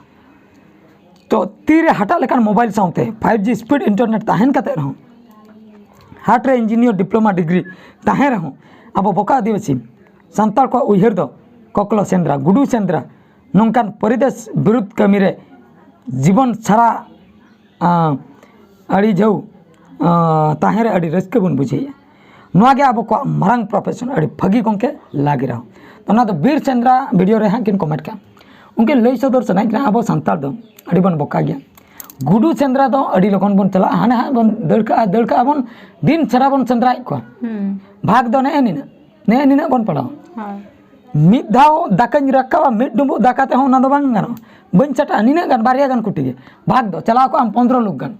ᱛᱚ ᱛᱤᱨᱮ ᱦᱟᱴᱟᱜ ᱞᱮᱠᱟᱱ ᱢᱳᱵᱟᱭᱤᱞ ᱥᱟᱶᱛᱮ ᱯᱷᱟᱭᱤᱵᱷ ᱡᱤ ᱥᱯᱤᱰ ᱤᱱᱴᱟᱨᱱᱮᱴ ᱛᱟᱦᱮᱱ ᱠᱟᱛᱮ ᱨᱮᱦᱚᱸ, ᱦᱟᱴ ᱨᱮ ᱤᱧᱡᱤᱱᱤᱭᱟᱨ ᱰᱤᱯᱞᱳᱢᱟ ᱰᱤᱜᱽᱨᱤ ᱛᱟᱦᱮᱸ ᱨᱮᱦᱚᱸ, ᱟᱵᱚ ᱵᱚᱠᱟ ᱟᱹᱫᱤᱵᱟᱹᱥᱤ ᱥᱟᱱᱛᱟᱲ ᱠᱚᱣᱟᱜ ᱩᱭᱦᱟᱹᱨ ᱫᱚ ᱠᱚᱠᱞᱚ ᱥᱮᱸᱫᱽᱨᱟ, ᱜᱩᱰᱩ ᱥᱮᱸᱫᱽᱨᱟ, ᱱᱚᱝᱠᱟᱱ ᱯᱚᱨᱤᱵᱮᱥ ᱵᱤᱨᱩᱫᱷ ᱠᱟᱹᱢᱤ ᱨᱮ ᱡᱤᱵᱚᱱ ᱥᱟᱨᱟ, ᱟᱸ, ᱟᱹᱲᱤ ᱡᱷᱟᱹᱣ, ᱟᱸ, ᱛᱟᱦᱮᱸ ᱨᱮ ᱟᱹᱰᱤ ᱨᱟᱹᱥᱠᱟᱹ ᱵᱚᱱ ᱵᱩᱡᱷᱟᱹᱣᱮᱫᱼᱟ᱾ ᱱᱚᱣᱟ ᱜᱮ ᱟᱵᱚ ᱠᱚᱣᱟᱜ ᱢᱟᱨᱟᱝ ᱯᱨᱚᱯᱷᱮᱥᱚᱱ᱾ ᱟᱹᱰᱤ ᱵᱷᱟᱹᱜᱤ ᱜᱚᱢᱠᱮ ᱞᱟᱜᱮ ᱨᱮᱦᱚᱸ᱾ ᱚᱱᱟ ᱫᱚ ᱵᱤᱨ ᱥᱮᱸᱫᱽᱨᱟ ᱵᱷᱤᱰᱤᱭᱳ ᱨᱮ ᱦᱟᱸᱜ ᱠᱤᱱ ᱠᱚᱢᱮᱱᱴ ᱠᱟᱜᱼᱟ᱾ ᱩᱱᱠᱤᱱ ᱞᱟᱹᱭ ᱥᱚᱫᱚᱨ ᱥᱟᱱᱟᱭᱮᱫ ᱠᱤᱱᱟ, ᱟᱵᱚ ᱥᱟᱱᱛᱟᱲ ᱫᱚ ᱟᱹᱰᱤ ᱵᱚᱱ ᱵᱚᱠᱟ ᱜᱮᱭᱟ᱾ ᱜᱩᱰᱩ ᱥᱮᱸᱫᱽᱨᱟ ᱫᱚ ᱟᱹᱰᱤ ᱞᱚᱜᱚᱱ ᱵᱚᱱ ᱪᱟᱞᱟᱜᱼᱟ, ᱦᱟᱱᱮ ᱦᱟᱸᱜ ᱵᱚᱱ ᱫᱟᱹᱲ ᱠᱟᱜᱼᱟ, ᱫᱟᱹᱲ ᱠᱟᱜᱼᱟ ᱵᱚᱱ, ᱫᱤᱱ ᱥᱟᱨᱟ ᱵᱚᱱ ᱥᱮᱸᱫᱽᱨᱟᱭᱮᱫ ᱠᱚᱣᱟ᱾ ᱦᱩᱸ᱾ ᱵᱷᱟᱜᱽ ᱫᱚ ᱱᱮᱜᱼᱮ ᱱᱤᱱᱟᱹᱜ, ᱱᱮᱜᱼᱮ ᱱᱤᱱᱟᱹᱜ ᱵᱚᱱ ᱯᱟᱲᱟᱣᱟ᱾ ᱦᱳᱭ᱾ ᱢᱤᱫ ᱫᱷᱟᱣ ᱫᱟᱠᱟᱧ ᱨᱟᱠᱟᱵᱟ, ᱢᱤᱫ ᱰᱩᱸᱵᱩᱜ ᱫᱟᱠᱟ ᱛᱮᱦᱚᱸ ᱚᱱᱟ ᱫᱚ ᱵᱟᱝ ᱜᱟᱱᱚᱜᱼᱟ᱾ ᱵᱟᱹᱧ ᱪᱟᱴᱟᱜᱼᱟ, ᱱᱤᱱᱟᱹᱜ ᱜᱟᱱ, ᱵᱟᱨᱭᱟ ᱜᱟᱱ ᱠᱩᱴᱤ ᱜᱮ᱾ ᱵᱷᱟᱜᱽ ᱫᱚ ᱪᱟᱞᱟᱣ ᱠᱚᱜ ᱟᱢ ᱯᱚᱱᱫᱽᱨᱚ ᱞᱳᱠ ᱜᱟᱱ᱾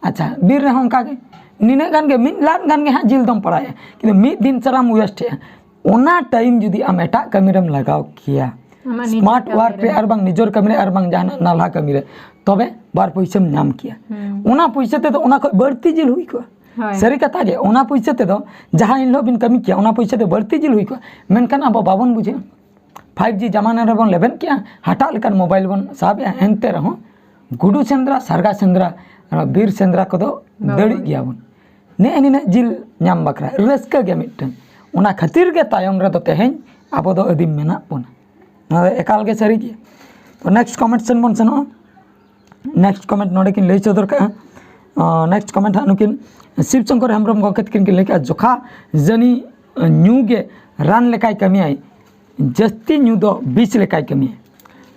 ᱟᱪᱪᱷᱟ, ᱵᱤᱨ ᱨᱮᱦᱚᱸ ᱚᱱᱠᱟ ᱜᱮ, ᱱᱤᱱᱟᱹᱜ ᱜᱟᱱ ᱜᱮ, ᱢᱤᱫ ᱞᱟᱫ ᱜᱟᱱ ᱜᱮ ᱦᱟᱸᱜ ᱡᱤᱞ ᱫᱚᱢ ᱯᱟᱲᱟᱜᱼᱟ, ᱠᱤᱱᱛᱩ ᱢᱤᱫ ᱫᱤᱱ ᱥᱟᱨᱟᱢ ᱣᱮᱥᱴ ᱮᱜᱼᱟ᱾ ᱚᱱᱟ ᱴᱟᱭᱤᱢ ᱡᱩᱫᱤ ᱟᱢ ᱮᱴᱟᱜ ᱠᱟᱹᱢᱤ ᱨᱮᱢ ᱞᱟᱜᱟᱣ ᱠᱮᱭᱟ, ᱟᱢᱟᱜ ᱱᱤᱡᱮᱨ ᱥᱢᱟᱨᱴ ᱠᱟᱹᱢᱤ ᱳᱣᱟᱨᱠ ᱨᱮ᱾ ᱨᱮ ᱟᱨ ᱵᱟᱝ ᱱᱤᱡᱮᱨ ᱠᱟᱹᱢᱤ ᱨᱮ ᱟᱨ ᱵᱟᱝ ᱡᱟᱦᱟᱱᱟᱜ ᱱᱟᱞᱦᱟ ᱠᱟᱹᱢᱤ ᱨᱮ, ᱛᱚᱵᱮ ᱵᱟᱨ ᱯᱩᱭᱥᱟᱹᱢ ᱧᱟᱢ ᱠᱮᱭᱟ᱾ ᱦᱩᱸ᱾ ᱚᱱᱟ ᱯᱩᱭᱥᱟᱹ ᱛᱮᱫᱚ ᱚᱱᱟ ᱠᱷᱚᱡ ᱵᱟᱹᱲᱛᱤ ᱡᱤᱞ ᱦᱩᱭ ᱠᱚᱜᱼᱟ᱾ ᱦᱳᱭ᱾ ᱥᱟᱹᱨᱤ ᱠᱟᱛᱷᱟ ᱜᱮ, ᱚᱱᱟ ᱯᱩᱭᱥᱟᱹ ᱛᱮᱫᱚ ᱡᱟᱦᱟᱸ ᱮᱱ ᱦᱤᱞᱳᱜ ᱵᱤᱱ ᱠᱟᱹᱢᱤ ᱠᱮᱭᱟ, ᱚᱱᱟ ᱯᱩᱭᱥᱟᱹ ᱛᱮ ᱵᱟᱹᱲᱛᱤ ᱡᱤᱞ ᱦᱩᱭ ᱠᱚᱜᱼᱟ᱾ ᱢᱮᱱᱠᱷᱟᱱ ᱟᱵᱚ ᱵᱟᱵᱚᱱ ᱵᱩᱡᱷᱟᱹᱣᱟ᱾ ᱯᱷᱟᱭᱤᱵᱷ ᱡᱤ ᱡᱟᱢᱟᱱᱟ ᱨᱮᱵᱚᱱ ᱞᱮᱵᱮᱫ ᱠᱮᱜᱼᱟ, ᱦᱟᱴᱟᱜ ᱞᱮᱠᱟᱱ ᱢᱳᱵᱟᱭᱤᱞ ᱵᱚᱱ ᱥᱟᱵ ᱮᱜᱼᱟ, ᱮᱱᱛᱮ ᱨᱮᱦᱚᱸ ᱜᱩᱰᱩ ᱥᱮᱸᱫᱽᱨᱟ, ᱥᱟᱨᱜᱟ ᱥᱮᱸᱫᱽᱨᱟ, ᱟᱨ ᱵᱤᱨ ᱥᱮᱸᱫᱽᱨᱟ ᱠᱚᱫᱚ ᱵᱟᱵᱚᱱ᱾ ᱫᱟᱹᱲᱤᱡ ᱜᱮᱭᱟᱵᱚᱱ᱾ ᱱᱮᱜᱼᱮ ᱱᱤᱱᱟᱹᱜ ᱡᱤᱞ ᱧᱟᱢ ᱵᱟᱠᱷᱨᱟ ᱨᱟᱹᱥᱠᱟᱹ ᱜᱮ ᱢᱤᱫᱴᱟᱝ᱾ ᱚᱱᱟ ᱠᱷᱟᱹᱛᱤᱨ ᱜᱮ ᱛᱟᱭᱚᱢ ᱨᱮᱫᱚ ᱛᱮᱦᱮᱧ ᱟᱵᱚ ᱫᱚ ᱟᱹᱫᱤᱢ ᱢᱮᱱᱟᱜ ᱵᱚᱱᱟ᱾ ᱱᱚᱣᱟ ᱫᱚ ᱮᱠᱟᱞ ᱜᱮ ᱥᱟᱹᱨᱤ ᱜᱮᱭᱟ᱾ ᱛᱚ, ᱱᱮᱠᱥᱴ ᱠᱚᱢᱮᱱᱴ ᱥᱮᱱ ᱵᱚᱱ ᱥᱮᱱᱚᱜᱼᱟ᱾ ᱱᱮᱠᱥᱴ ᱠᱚᱢᱮᱱᱴ ᱱᱚᱰᱮ ᱠᱤᱱ ᱞᱟᱹᱭ ᱥᱚᱫᱚᱨ ᱠᱟᱜᱼᱟ᱾ ᱟᱸ, ᱱᱮᱠᱥᱴ ᱠᱚᱢᱮᱱᱴ ᱦᱟᱸᱜ ᱱᱩᱠᱤᱱ ᱥᱤᱵ ᱥᱚᱝᱠᱚᱨ ᱦᱮᱢᱵᱨᱚᱢ ᱜᱚᱢᱠᱮ ᱛᱟᱹᱠᱤᱱ ᱠᱤᱱ ᱞᱟᱹᱭ ᱠᱟᱜᱼᱟ, ᱡᱚᱠᱷᱟ ᱡᱟᱹᱱᱤ ᱧᱩ ᱜᱮ ᱨᱟᱱ ᱞᱮᱠᱟᱭ ᱠᱟᱹᱢᱤᱭᱟᱭ, ᱡᱟᱹᱥᱛᱤ ᱧᱩ ᱫᱚ ᱵᱤᱥ ᱞᱮᱠᱟᱭ ᱠᱟᱹᱢᱤᱭᱟ᱾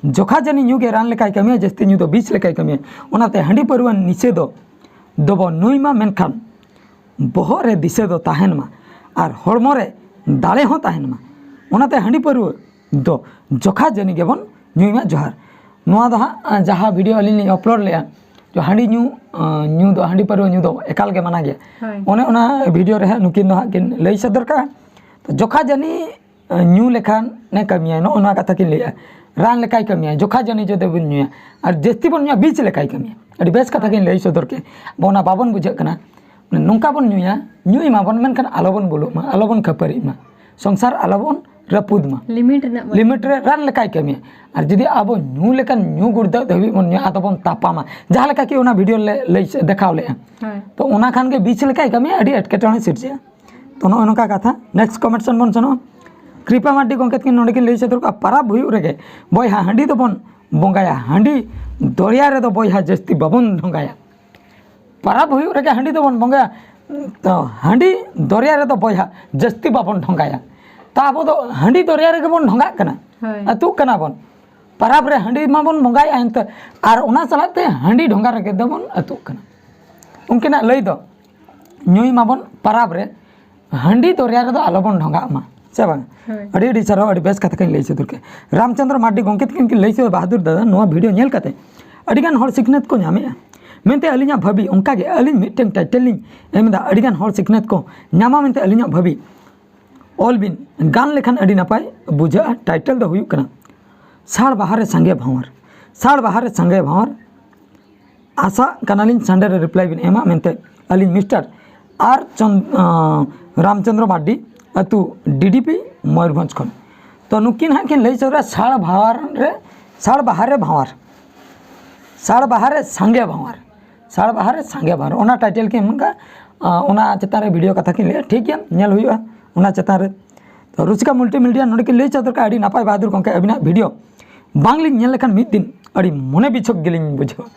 ᱡᱚᱠᱷᱟ ᱡᱟᱹᱱᱤ ᱧᱩ ᱜᱮ ᱨᱟᱱ ᱞᱮᱠᱟᱭ ᱠᱟᱹᱢᱤᱭᱟ, ᱡᱟᱹᱥᱛᱤ ᱧᱩ ᱫᱚ ᱵᱤᱥ ᱞᱮᱠᱟᱭ ᱠᱟᱹᱢᱤᱭᱟ᱾ ᱚᱱᱟᱛᱮ ᱦᱟᱺᱰᱤ ᱯᱟᱹᱨᱣᱟᱹ ᱱᱤᱥᱟᱹ ᱫᱚ, ᱫᱚᱵᱚ ᱧᱩᱭ ᱢᱟ, ᱢᱮᱱᱠᱷᱟᱱ ᱵᱚᱦᱚᱜ ᱨᱮ ᱫᱤᱥᱟᱹ ᱫᱚ ᱛᱟᱦᱮᱱ ᱢᱟ ᱟᱨ ᱦᱚᱲᱢᱚ ᱨᱮ ᱫᱟᱲᱮ ᱦᱚᱸ ᱛᱟᱦᱮᱱ ᱢᱟ᱾ ᱚᱱᱟᱛᱮ ᱦᱟᱺᱰᱤ ᱯᱟᱹᱨᱣᱟᱹ ᱫᱚ ᱡᱚᱠᱷᱟ ᱡᱟᱹᱱᱤ ᱜᱮᱵᱚᱱ ᱧᱩᱭ ᱢᱟ᱾ ᱡᱚᱦᱟᱨ᱾ ᱱᱚᱣᱟ ᱫᱚ ᱦᱟᱸᱜ, ᱟᱸ, ᱡᱟᱦᱟᱸ ᱵᱷᱤᱰᱤᱭᱳ ᱟᱹᱞᱤᱧ ᱞᱤᱧ ᱟᱯᱞᱳᱰ ᱞᱮᱜᱼᱟ, ᱡᱮ ᱦᱟᱺᱰᱤ ᱧᱩ, ᱟᱸ, ᱧᱩ ᱫᱚ, ᱦᱟᱺᱰᱤ ᱯᱟᱹᱨᱣᱟᱹ ᱧᱩ ᱫᱚ ᱮᱠᱟᱞ ᱜᱮ ᱢᱟᱱᱟ ᱜᱮᱭᱟ᱾ ᱦᱳᱭ᱾ ᱚᱱᱮ ᱚᱱᱟ ᱵᱷᱤᱰᱤᱭᱳ ᱨᱮ ᱦᱟᱸᱜ ᱱᱩᱠᱤᱱ ᱫᱚ ᱦᱟᱸᱜ ᱠᱤᱱ ᱞᱟᱹᱭ ᱥᱚᱫᱚᱨ ᱠᱟᱜᱼᱟ᱾ ᱛᱚ, ᱡᱚᱠᱷᱟ ᱡᱟᱹᱱᱤ, ᱟᱸ, ᱧᱩ ᱞᱮᱠᱷᱟᱱ ᱮ ᱠᱟᱹᱢᱤᱭᱟ, ᱱᱚᱜᱼᱚ ᱱᱚᱣᱟ ᱠᱟᱛᱷᱟ ᱠᱤᱱ ᱞᱟᱹᱭᱮᱜᱼᱟ᱾ ᱨᱟᱱ ᱞᱮᱠᱟᱭ ᱠᱟᱹᱢᱤᱭᱟ, ᱡᱚᱠᱷᱟ ᱡᱟᱹᱱᱤ ᱡᱩᱫᱤ ᱵᱚᱱ ᱧᱩᱭᱟ, ᱟᱨ ᱡᱟᱹᱥᱛᱤ ᱵᱚᱱ ᱧᱩᱭᱟ, ᱵᱤᱥ ᱞᱮᱠᱟᱭ ᱠᱟᱹᱢᱤᱭᱟ᱾ ᱟᱹᱰᱤ ᱵᱮᱥ ᱠᱟᱛᱷᱟ ᱠᱤᱱ ᱞᱟᱹᱭ ᱥᱚᱫᱚᱨ ᱠᱮᱫ᱾ ᱟᱵᱚ ᱚᱱᱟ ᱵᱟᱵᱚᱱ ᱵᱩᱡᱷᱟᱹᱜ ᱠᱟᱱᱟ᱾ ᱱᱚᱝᱠᱟ ᱵᱚᱱ ᱧᱩᱭᱟ, ᱧᱩᱭ ᱢᱟᱵᱚᱱ, ᱢᱮᱱᱠᱷᱟᱱ ᱟᱞᱚᱵᱚᱱ ᱵᱩᱞᱩᱜ ᱢᱟ, ᱟᱞᱚᱵᱚᱱ ᱠᱷᱟᱹᱯᱟᱹᱨᱤᱜ ᱢᱟ, ᱥᱚᱝᱥᱟᱨ ᱟᱞᱚᱵᱚᱱ ᱨᱟᱹᱯᱩᱫ ᱢᱟ᱾ ᱞᱤᱢᱤᱴ ᱨᱮᱱᱟᱜ ᱵᱚᱱ ᱞᱤᱢᱤᱴ ᱨᱮ ᱨᱟᱱ ᱞᱮᱠᱟᱭ ᱠᱟᱹᱢᱤᱭᱟ᱾ ᱟᱨ ᱡᱩᱫᱤ ᱟᱵᱚ ᱧᱩ ᱞᱮᱠᱟᱱ ᱧᱩ ᱜᱩᱲᱫᱟᱹᱜ ᱫᱷᱟᱹᱵᱤᱡ ᱵᱚᱱ ᱧᱩᱭᱟ, ᱟᱫᱚ ᱵᱚᱱ ᱛᱟᱯᱟᱢᱟ᱾ ᱡᱟᱦᱟᱸ ᱞᱮᱠᱟ ᱠᱤ ᱚᱱᱟ ᱵᱷᱤᱰᱤᱭᱳ ᱞᱮ ᱞᱟᱹᱭ ᱫᱮᱠᱷᱟᱣ ᱞᱮᱜᱼᱟ᱾ ᱦᱳᱭ᱾ ᱛᱚ, ᱚᱱᱟ ᱠᱷᱟᱱ ᱜᱮ ᱵᱤᱥ ᱞᱮᱠᱟᱭ ᱠᱟᱹᱢᱤᱭᱟ, ᱟᱹᱰᱤ ᱮᱴᱠᱮᱴᱚᱬᱮ ᱥᱤᱨᱡᱟᱹᱜᱼᱟ᱾ ᱛᱚ, ᱱᱚᱜᱼᱚ ᱱᱚᱝᱠᱟ ᱠᱟᱛᱷᱟ᱾ ᱱᱮᱠᱥᱴ ᱠᱚᱢᱮᱱᱴ ᱥᱮᱱ ᱵᱚᱱ ᱥᱮᱱᱚᱜᱼᱟ᱾ ᱠᱨᱤᱯᱟ ᱢᱟᱨᱰᱤ ᱜᱚᱢᱠᱮ ᱛᱟᱹᱠᱤᱱ ᱱᱚᱰᱮ ᱠᱤᱱ ᱞᱟᱹᱭ ᱥᱚᱫᱚᱨ ᱠᱟᱜᱼᱟ, ᱯᱟᱨᱟᱵᱽ ᱦᱩᱭᱩᱜ ᱨᱮᱜᱮ ᱵᱚᱭᱦᱟ ᱦᱟᱺᱰᱤ ᱫᱚᱵᱚᱱ ᱵᱚᱸᱜᱟᱭᱟ, ᱦᱟᱺᱰᱤ ᱫᱚᱨᱭᱟ ᱨᱮᱫᱚ ᱵᱚᱭᱦᱟ ᱡᱟᱹᱥᱛᱤ ᱵᱟᱵᱚᱱ ᱰᱷᱚᱸᱜᱟᱭᱟ᱾ ᱯᱟᱨᱟᱵᱽ ᱦᱩᱭᱩᱜ ᱨᱮᱜᱮ ᱦᱟᱺᱰᱤ ᱫᱚᱵᱚᱱ ᱵᱚᱸᱜᱟᱭᱟ, ᱛᱚ, ᱦᱟᱺᱰᱤ ᱫᱚᱨᱭᱟ ᱨᱮᱫᱚ ᱵᱚᱭᱦᱟ ᱡᱟᱹᱥᱛᱤ ᱵᱟᱵᱚᱱ ᱰᱷᱚᱸᱜᱟᱭᱟ᱾ ᱛᱟ ᱟᱵᱚ ᱫᱚ ᱦᱟᱺᱰᱤ ᱫᱚᱨᱭᱟ ᱨᱮᱜᱮ ᱵᱚᱱ ᱰᱷᱚᱸᱜᱟᱜ ᱠᱟᱱᱟ, ᱦᱳᱭ᱾ ᱟᱹᱛᱩᱜ ᱠᱟᱱᱟ ᱵᱚᱱ᱾ ᱯᱟᱨᱟᱵᱽ ᱨᱮ ᱦᱟᱺᱰᱤ ᱢᱟᱵᱚᱱ ᱵᱚᱸᱜᱟᱭᱮᱫᱼᱟ ᱮᱱᱛᱮ, ᱟᱨ ᱚᱱᱟ ᱥᱟᱞᱟᱜ ᱛᱮ ᱦᱟᱺᱰᱤ ᱰᱷᱚᱸᱜᱟ ᱨᱮᱜᱮ ᱫᱚᱵᱚᱱ ᱟᱹᱛᱩᱜ ᱠᱟᱱᱟ᱾ ᱩᱱᱠᱤᱱᱟᱜ ᱞᱟᱹᱭ ᱫᱚ, ᱧᱩᱭ ᱢᱟᱵᱚᱱ ᱯᱟᱨᱟᱵᱽ ᱨᱮ, ᱦᱟᱺᱰᱤ ᱫᱚᱨᱭᱟ ᱨᱮᱫᱚ ᱟᱞᱚᱵᱚᱱ ᱰᱷᱚᱸᱜᱟᱜ ᱢᱟ, ᱥᱮ ᱵᱟᱝ? ᱦᱳᱭ᱾ ᱟᱹᱰᱤ ᱟᱹᱰᱤ ᱥᱟᱨᱦᱟᱣ, ᱟᱹᱰᱤ ᱵᱮᱥ ᱠᱟᱛᱷᱟ ᱠᱤᱱ ᱞᱟᱹᱭ ᱥᱚᱫᱚᱨ ᱠᱮᱫ᱾ ᱨᱟᱢᱪᱚᱸᱫᱽᱨᱚ ᱢᱟᱨᱰᱤ ᱜᱚᱢᱠᱮ ᱛᱟᱹᱠᱤᱱ ᱠᱤᱱ ᱞᱟᱹᱭ ᱥᱚᱫᱚᱨ, ᱵᱟᱦᱟᱫᱩᱨ ᱫᱟᱫᱟ, ᱱᱚᱣᱟ ᱵᱷᱤᱰᱤᱭᱳ ᱧᱮᱞ ᱠᱟᱛᱮ ᱟᱹᱰᱤᱜᱟᱱ ᱦᱚᱲ ᱥᱤᱠᱷᱱᱟᱹᱛ ᱠᱚ ᱧᱟᱢᱮᱜᱼᱟ ᱢᱮᱱᱛᱮ ᱟᱹᱞᱤᱧᱟᱜ ᱵᱷᱟᱹᱵᱤ, ᱚᱱᱠᱟᱜᱮ ᱟᱹᱞᱤᱧ ᱢᱤᱫᱴᱮᱱ ᱴᱟᱭᱴᱮᱞ ᱞᱤᱧ ᱮᱢ ᱮᱫᱟ, ᱟᱹᱰᱤᱜᱟᱱ ᱦᱚᱲ ᱥᱤᱠᱷᱱᱟᱹᱛ ᱠᱚ ᱧᱟᱢᱟ ᱢᱮᱱᱛᱮ ᱟᱹᱞᱤᱧᱟᱜ ᱵᱷᱟᱹᱵᱤ᱾ ᱚᱞ ᱵᱤᱱ, ᱜᱟᱱ ᱞᱮᱠᱷᱟᱱ ᱟᱹᱰᱤ ᱱᱟᱯᱟᱭ ᱵᱩᱡᱷᱟᱹᱜᱼᱟ᱾ ᱴᱟᱭᱴᱮᱞ ᱫᱚ ᱦᱩᱭᱩᱜ ᱠᱟᱱᱟ ᱥᱟᱲ ᱵᱟᱦᱟ ᱨᱮ ᱥᱟᱸᱜᱮ ᱵᱷᱟᱶᱟᱨ᱾ ᱥᱟᱲ ᱵᱟᱦᱟ ᱨᱮ ᱥᱟᱸᱜᱮ ᱵᱷᱟᱶᱟᱨ᱾ ᱟᱥᱟᱜ ᱠᱟᱱᱟᱞᱤᱧ ᱥᱟᱱᱰᱮ ᱨᱮ ᱨᱤᱯᱞᱟᱭ ᱵᱤᱱ ᱮᱢᱟ ᱢᱮᱱᱛᱮ ᱟᱹᱞᱤᱧ ᱢᱤᱥᱴᱟᱨ ᱟᱨ ᱪᱚᱱ-, ᱟᱸ, ᱨᱟᱢᱪᱚᱸᱫᱽᱨᱚ ᱢᱟᱨᱰᱤ, ᱟᱹᱛᱩ ᱰᱤᱰᱤᱯᱤ, ᱢᱚᱭᱩᱨᱵᱷᱚᱸᱡᱽ ᱠᱷᱚᱱ᱾ ᱛᱚ ᱱᱩᱠᱤᱱ ᱦᱟᱸᱜ ᱠᱤᱱ ᱞᱟᱹᱭ ᱥᱚᱫᱚᱨᱟ ᱥᱟᱲ ᱵᱷᱟᱶᱟᱨ ᱨᱮ, ᱥᱟᱲ ᱵᱟᱦᱟ ᱨᱮ ᱵᱷᱟᱶᱟᱨ, ᱥᱟᱲ ᱵᱟᱦᱟ ᱨᱮ ᱥᱟᱸᱜᱮ ᱵᱷᱟᱶᱟᱨ, ᱥᱟᱲ ᱵᱟᱦᱟ ᱨᱮ ᱥᱟᱸᱜᱮ ᱵᱷᱟᱶᱟᱨ, ᱚᱱᱟ ᱴᱟᱭᱴᱮᱞ ᱠᱤᱱ ᱮᱢ ᱠᱟᱜᱼᱟ᱾ ᱟᱸ, ᱚᱱᱟ ᱪᱮᱛᱟᱱ ᱨᱮ ᱵᱷᱤᱰᱤᱭᱳ ᱠᱟᱛᱷᱟ ᱠᱤᱱ ᱞᱟᱹᱭᱟ, ᱴᱷᱤᱠ ᱜᱮᱭᱟ, ᱧᱮᱞ ᱦᱩᱭᱩᱜᱼᱟ ᱚᱱᱟ ᱪᱮᱛᱟᱱ ᱨᱮ᱾ ᱛᱚ ᱨᱩᱪᱤᱠᱟ ᱢᱟᱞᱴᱤᱢᱤᱰᱤᱭᱟ ᱱᱚᱰᱮ ᱠᱤᱱ ᱞᱟᱹᱭ ᱥᱚᱫᱚᱨ ᱠᱟᱜᱼᱟ, ᱟᱹᱰᱤ ᱱᱟᱯᱟᱭ ᱵᱟᱦᱟᱫᱩᱨ ᱜᱚᱢᱠᱮ, ᱟᱹᱵᱤᱱᱟᱜ ᱵᱷᱤᱰᱤᱭᱳ ᱵᱟᱝᱞᱤᱧ ᱧᱮᱞ ᱞᱮᱠᱷᱟᱱ ᱢᱤᱫ ᱫᱤᱱ ᱟᱹᱰᱤ ᱢᱚᱱᱮ ᱵᱤᱪᱷᱚᱠ ᱜᱮᱞᱤᱧ ᱵᱩᱡᱷᱟᱹᱣᱟ᱾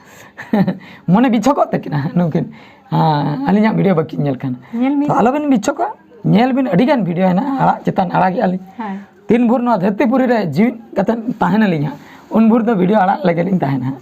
ᱢᱚᱱᱮ ᱵᱤᱪᱷᱚᱠᱚᱜ ᱛᱟᱹᱠᱤᱱᱟ ᱱᱩᱠᱤᱱ, ᱦᱮᱸ, ᱟᱹᱞᱤᱧᱟᱜ ᱵᱷᱤᱰᱤᱭᱳ ᱵᱟᱹᱠᱤᱱ ᱧᱮᱞ ᱠᱷᱟᱱ᱾ ᱧᱮᱞ ᱢᱮ᱾ ᱛᱚ ᱟᱞᱚᱵᱤᱱ ᱵᱤᱪᱷᱚᱠᱚᱜᱼᱟ, ᱧᱮᱞ ᱵᱤᱱ, ᱟᱹᱰᱤᱜᱟᱱ ᱵᱷᱤᱰᱤᱭᱳ ᱦᱮᱱᱟᱜᱼᱟ, ᱟᱲᱟᱜ ᱪᱮᱛᱟᱱ ᱟᱲᱟᱜᱮᱜᱼᱟ ᱞᱤᱧ᱾ ᱦᱮᱸ᱾ ᱛᱤᱱ ᱵᱷᱳᱨ ᱱᱚᱣᱟ ᱫᱷᱟᱹᱨᱛᱤ ᱯᱩᱨᱤ ᱨᱮ ᱡᱤᱣᱤᱫ ᱠᱟᱛᱮ ᱛᱟᱦᱮᱱᱟᱞᱤᱧ ᱦᱟᱸᱜ, ᱩᱱ ᱵᱷᱳᱨ ᱫᱚ ᱵᱷᱤᱰᱤᱭᱳ ᱟᱲᱟᱜ ᱞᱟᱹᱜᱤᱫ ᱞᱤᱧ ᱛᱟᱦᱮᱱᱟ ᱦᱟᱸᱜ᱾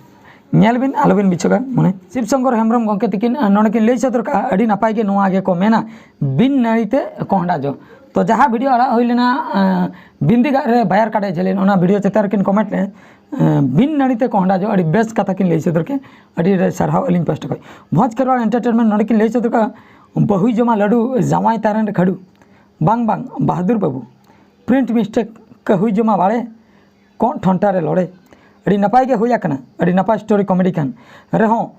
ᱧᱮᱞ ᱵᱤᱱ, ᱟᱞᱚᱵᱤᱱ ᱵᱤᱪᱷᱚᱠᱟ ᱢᱚᱱᱮ᱾ ᱥᱤᱵ ᱥᱚᱝᱠᱚᱨ ᱦᱮᱢᱵᱨᱚᱢ ᱜᱚᱢᱠᱮ ᱛᱤᱠᱤᱱ, ᱟᱸ, ᱱᱚᱰᱮ ᱠᱤᱱ ᱞᱟᱹᱭ ᱥᱚᱫᱚᱨ ᱠᱟᱜᱼᱟ, ᱟᱹᱰᱤ ᱱᱟᱯᱟᱭ ᱜᱮ ᱱᱚᱣᱟ ᱜᱮᱠᱚ ᱢᱮᱱᱟ, ᱵᱤᱱ ᱱᱟᱹᱲᱤ ᱛᱮ ᱠᱚᱸᱦᱰᱟ ᱡᱚ᱾ ᱛᱚ ᱡᱟᱦᱟᱸ ᱵᱷᱤᱰᱤᱭᱳ ᱟᱲᱟᱜ ᱦᱩᱭ ᱞᱮᱱᱟ, ᱟᱸ, ᱵᱤᱱᱫᱤᱜᱟᱜ ᱨᱮ ᱵᱟᱭᱟᱨ ᱠᱟᱰᱮ ᱡᱷᱟᱹᱞᱤᱱ, ᱚᱱᱟ ᱵᱷᱤᱰᱤᱭᱳ ᱪᱮᱛᱟᱱ ᱨᱮᱠᱤᱱ ᱠᱚᱢᱮᱱᱴ ᱞᱮᱫᱼᱟ, ᱟᱸ, ᱵᱤᱱ ᱱᱟᱹᱲᱤ ᱛᱮ ᱠᱚᱸᱦᱰᱟ ᱡᱚ, ᱟᱹᱰᱤ ᱵᱮᱥ ᱠᱟᱛᱷᱟ ᱠᱤᱱ ᱞᱟᱹᱭ ᱥᱚᱫᱚᱨ ᱠᱮᱫ, ᱟᱹᱰᱤ ᱟᱹᱰᱤ ᱥᱟᱨᱦᱟᱣ ᱟᱹᱞᱤᱧ ᱯᱟᱥᱴᱟ ᱠᱷᱚᱱ᱾ ᱵᱷᱚᱸᱡᱽ ᱠᱷᱮᱨᱣᱟᱲ ᱮᱱᱴᱟᱨᱴᱮᱱᱢᱮᱱᱴ ᱱᱚᱰᱮ ᱠᱤᱱ ᱞᱟᱹᱭ ᱥᱚᱫᱚᱨ ᱠᱟᱜᱼᱟ, ᱵᱟᱹᱦᱩᱭ ᱡᱚᱢᱟ ᱞᱟᱹᱰᱩ, ᱡᱟᱶᱟᱭ ᱛᱟᱨᱮᱱ ᱨᱮ ᱠᱷᱟᱹᱰᱩ, ᱵᱟᱝ ᱵᱟᱝ ᱵᱟᱦᱟᱫᱩᱨ ᱵᱟᱹᱵᱩ, ᱯᱨᱤᱱᱴ ᱢᱤᱥᱴᱮᱠ, ᱠᱟᱹᱦᱩᱭ ᱡᱚᱢᱟ ᱵᱟᱲᱮ, ᱠᱚᱸᱜ ᱴᱷᱚᱱᱴᱟ ᱨᱮ ᱞᱚᱲᱮ᱾ ᱟᱹᱰᱤ ᱱᱟᱯᱟᱭ ᱜᱮ ᱦᱩᱭ ᱟᱠᱟᱱᱟ, ᱟᱹᱰᱤ ᱱᱟᱯᱟᱭ ᱥᱴᱳᱨᱤ ᱠᱚᱢᱮᱰᱤ ᱠᱟᱱ ᱨᱮᱦᱚᱸ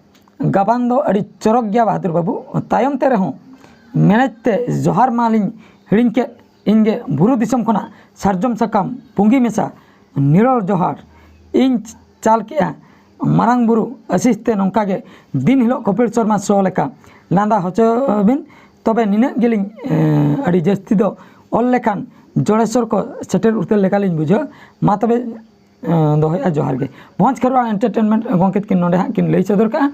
ᱜᱟᱵᱟᱱ ᱫᱚ ᱟᱹᱰᱤ ᱪᱚᱨᱚᱠ ᱜᱮᱭᱟ ᱵᱟᱦᱟᱫᱩᱨ ᱵᱟᱹᱵᱩ᱾ ᱛᱟᱭᱚᱢ ᱛᱮ ᱨᱮᱦᱚᱸ ᱢᱮᱱᱮᱡ ᱛᱮ ᱡᱚᱦᱟᱨ ᱢᱟᱞᱤᱧ ᱦᱤᱲᱤᱧ ᱠᱮᱫ, ᱤᱧ ᱜᱮ ᱵᱩᱨᱩ ᱫᱤᱥᱚᱢ ᱠᱷᱚᱱᱟᱜ ᱥᱟᱨᱡᱚᱢ ᱥᱟᱠᱟᱢ ᱯᱩᱸᱜᱤ ᱢᱮᱥᱟ ᱱᱤᱨᱚᱲ ᱡᱚᱦᱟᱨ ᱤᱧ ᱪᱟᱞ ᱠᱮᱜᱼᱟ᱾ ᱢᱟᱨᱟᱝ ᱵᱩᱨᱩ ᱟᱥᱤᱥ ᱛᱮ ᱱᱚᱝᱠᱟ ᱜᱮ ᱫᱤᱱ ᱦᱤᱞᱳᱜ ᱠᱚᱯᱤᱞ ᱥᱚᱨᱢᱟ ᱥᱳ ᱞᱮᱠᱟ ᱞᱟᱸᱫᱟ ᱦᱚᱪᱚ ᱵᱤᱱ, ᱛᱚᱵᱮ ᱱᱤᱱᱟᱹᱜ ᱜᱮᱞᱤᱧ, ᱮᱸ, ᱟᱹᱰᱤ ᱡᱟᱹᱥᱛᱤ ᱫᱚ ᱚᱞ ᱞᱮᱠᱷᱟᱱ ᱡᱚᱲᱮᱥᱚᱨ ᱠᱚ ᱥᱮᱴᱮᱨ ᱩᱛᱟᱹᱨ ᱞᱮᱠᱟᱞᱤᱧ ᱵᱩᱡᱷᱟᱹᱣᱟ᱾ ᱢᱟ ᱛᱚᱵᱮ, ᱮᱸ, ᱫᱚᱦᱚᱭᱮᱫᱼᱟ, ᱡᱚᱦᱟᱨ ᱜᱮ᱾ ᱵᱷᱚᱸᱡᱽ ᱠᱷᱮᱨᱣᱟᱲ ᱮᱱᱴᱟᱨᱴᱮᱱᱢᱮᱱᱴ ᱜᱚᱢᱠᱮ ᱛᱟᱹᱠᱤᱱ ᱱᱚᱰᱮ ᱦᱟᱸᱜ ᱠᱤᱱ ᱞᱟᱹᱭ ᱥᱚᱫᱚᱨ ᱠᱟᱜᱼᱟ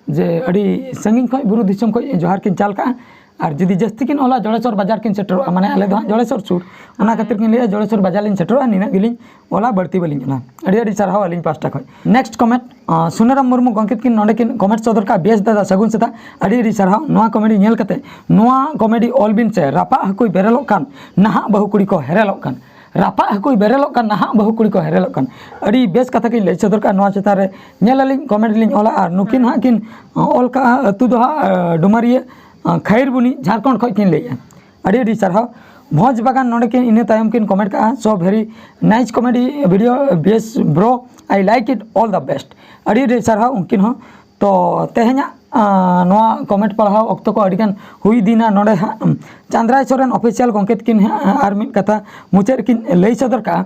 ᱡᱮ ᱟᱹᱰᱤ ᱥᱟᱺᱜᱤᱧ ᱠᱷᱚᱱ, ᱵᱩᱨᱩ ᱫᱤᱥᱚᱢ ᱠᱷᱚᱱ ᱡᱚᱦᱟᱨ ᱠᱤᱱ ᱪᱟᱞ ᱠᱟᱜᱼᱟ᱾ ᱟᱨ ᱡᱩᱫᱤ ᱡᱟᱹᱥᱛᱤ ᱠᱤᱱ ᱚᱞᱟ, ᱡᱚᱲᱮᱥᱚᱨ ᱵᱟᱡᱟᱨ ᱠᱤᱱ ᱥᱮᱴᱮᱨᱚᱜᱼᱟ, ᱢᱟᱱᱮ ᱟᱞᱮ ᱫᱚ ᱦᱟᱸᱜ ᱡᱚᱲᱮᱥᱚᱨ ᱥᱩᱨ, ᱚᱱᱟ ᱠᱷᱟᱹᱛᱤᱨ ᱠᱤᱱ ᱞᱟᱹᱭᱟ ᱡᱚᱲᱮᱥᱚᱨ ᱵᱟᱡᱟᱨ ᱞᱤᱧ ᱥᱮᱴᱮᱨᱚᱜᱼᱟ, ᱱᱤᱱᱟᱹᱜ ᱜᱮᱞᱤᱧ ᱚᱞᱟ, ᱵᱟᱹᱲᱛᱤ ᱵᱟᱹᱞᱤᱧ ᱚᱞᱟ᱾ ᱟᱹᱰᱤ ᱟᱹᱰᱤ ᱥᱟᱨᱦᱟᱣ ᱟᱹᱞᱤᱧ ᱯᱟᱦᱴᱟ ᱠᱷᱚᱱ᱾ Next comment, ᱟᱸ, ᱥᱩᱱᱟᱨᱟᱢ ᱢᱩᱨᱢᱩ ᱜᱚᱢᱠᱮ ᱛᱟᱹᱠᱤᱱ ᱱᱚᱰᱮ ᱠᱤᱱ comment ᱥᱚᱫᱚᱨ ᱠᱟᱜᱼᱟ, "ᱵᱮᱥ ᱫᱟᱫᱟ, ᱥᱟᱹᱜᱩᱱ ᱥᱮᱛᱟᱜ, ᱟᱹᱰᱤ ᱟᱹᱰᱤ ᱥᱟᱨᱦᱟᱣ ᱱᱚᱣᱟ comedy ᱧᱮᱞ ᱠᱟᱛᱮ᱾ ᱱᱚᱣᱟ comedy ᱚᱞ ᱵᱤᱱ ᱥᱮ, ᱨᱟᱯᱟᱜ ᱦᱟᱹᱠᱩᱭ ᱵᱮᱨᱮᱞᱚᱜ ᱠᱟᱱ, ᱱᱟᱦᱟᱜ ᱵᱟᱹᱦᱩ ᱠᱩᱲᱤ ᱠᱚ ᱦᱮᱨᱮᱞᱚᱜ ᱠᱟᱱ, ᱨᱟᱯᱟᱜ ᱦᱟᱹᱠᱩᱭ ᱵᱮᱨᱮᱞᱚᱜ ᱠᱟᱱ, ᱱᱟᱦᱟᱜ ᱵᱟᱹᱦᱩ ᱠᱩᱲᱤ ᱠᱚ ᱦᱮᱨᱮᱞᱚᱜ ᱠᱟᱱ᱾" ᱟᱹᱰᱤ ᱵᱮᱥ ᱠᱟᱛᱷᱟ ᱠᱤᱱ ᱞᱟᱹᱭ ᱥᱚᱫᱚᱨ ᱠᱟᱜᱼᱟ᱾ ᱱᱚᱣᱟ ᱪᱮᱛᱟᱱ ᱨᱮ ᱧᱮᱞ ᱟᱹᱞᱤᱧ, comment ᱞᱤᱧ ᱚᱞᱟ, ᱟᱨ ᱱᱩᱠᱤᱱ ᱦᱟᱸᱜ ᱠᱤᱱ, ᱟᱸ, ᱚᱞ ᱠᱟᱜᱼᱟ, ᱟᱹᱛᱩ ᱫᱚ ᱦᱟᱸᱜ, ᱟᱸ, ᱰᱩᱢᱟᱹᱨᱤᱭᱟᱹ, ᱟᱸ, ᱠᱷᱟᱭᱤᱨᱵᱩᱱᱤ, ᱡᱷᱟᱲᱠᱷᱚᱸᱰ ᱠᱷᱚᱱ ᱠᱤᱱ ᱞᱟᱹᱭᱮᱜᱼᱟ᱾ ᱟᱹᱰᱤ ᱟᱹᱰᱤ ᱥᱟᱨᱦᱟᱣ᱾ ᱵᱷᱚᱸᱡᱽ ᱵᱟᱜᱟᱱ ᱱᱚᱰᱮ ᱠᱤᱱ ᱤᱱᱟᱹ ᱛᱟᱭᱚᱢ ᱠᱤᱱ comment ᱠᱟᱜᱼᱟ, "So very nice comedy video, best bro, I like it, all the best." ᱟᱹᱰᱤ ᱟᱹᱰᱤ ᱥᱟᱨᱦᱟᱣ ᱩᱱᱠᱤᱱ ᱦᱚᱸ᱾ ᱛᱚ ᱛᱮᱦᱮᱧᱟᱜ, ᱟᱸ, ᱱᱚᱣᱟ comment ᱯᱟᱲᱦᱟᱣ ᱚᱠᱛᱚ ᱠᱚ ᱟᱹᱰᱤᱜᱟᱱ ᱦᱩᱭ ᱤᱫᱤᱭᱮᱱᱟ᱾ ᱱᱚᱰᱮ ᱦᱟᱸᱜ, ᱩᱸ, ᱪᱟᱸᱫᱽᱨᱟᱭ ᱥᱚᱨᱮᱱ Official ᱜᱚᱢᱠᱮ ᱛᱟᱹᱠᱤᱱ ᱦᱟᱸᱜ ᱟᱨ ᱢᱤᱫ ᱠᱟᱛᱷᱟ ᱢᱩᱪᱟᱹᱫ ᱨᱮᱠᱤᱱ ᱞᱟᱹᱭ ᱥᱚᱫᱚᱨ ᱠᱟᱜᱼᱟ᱾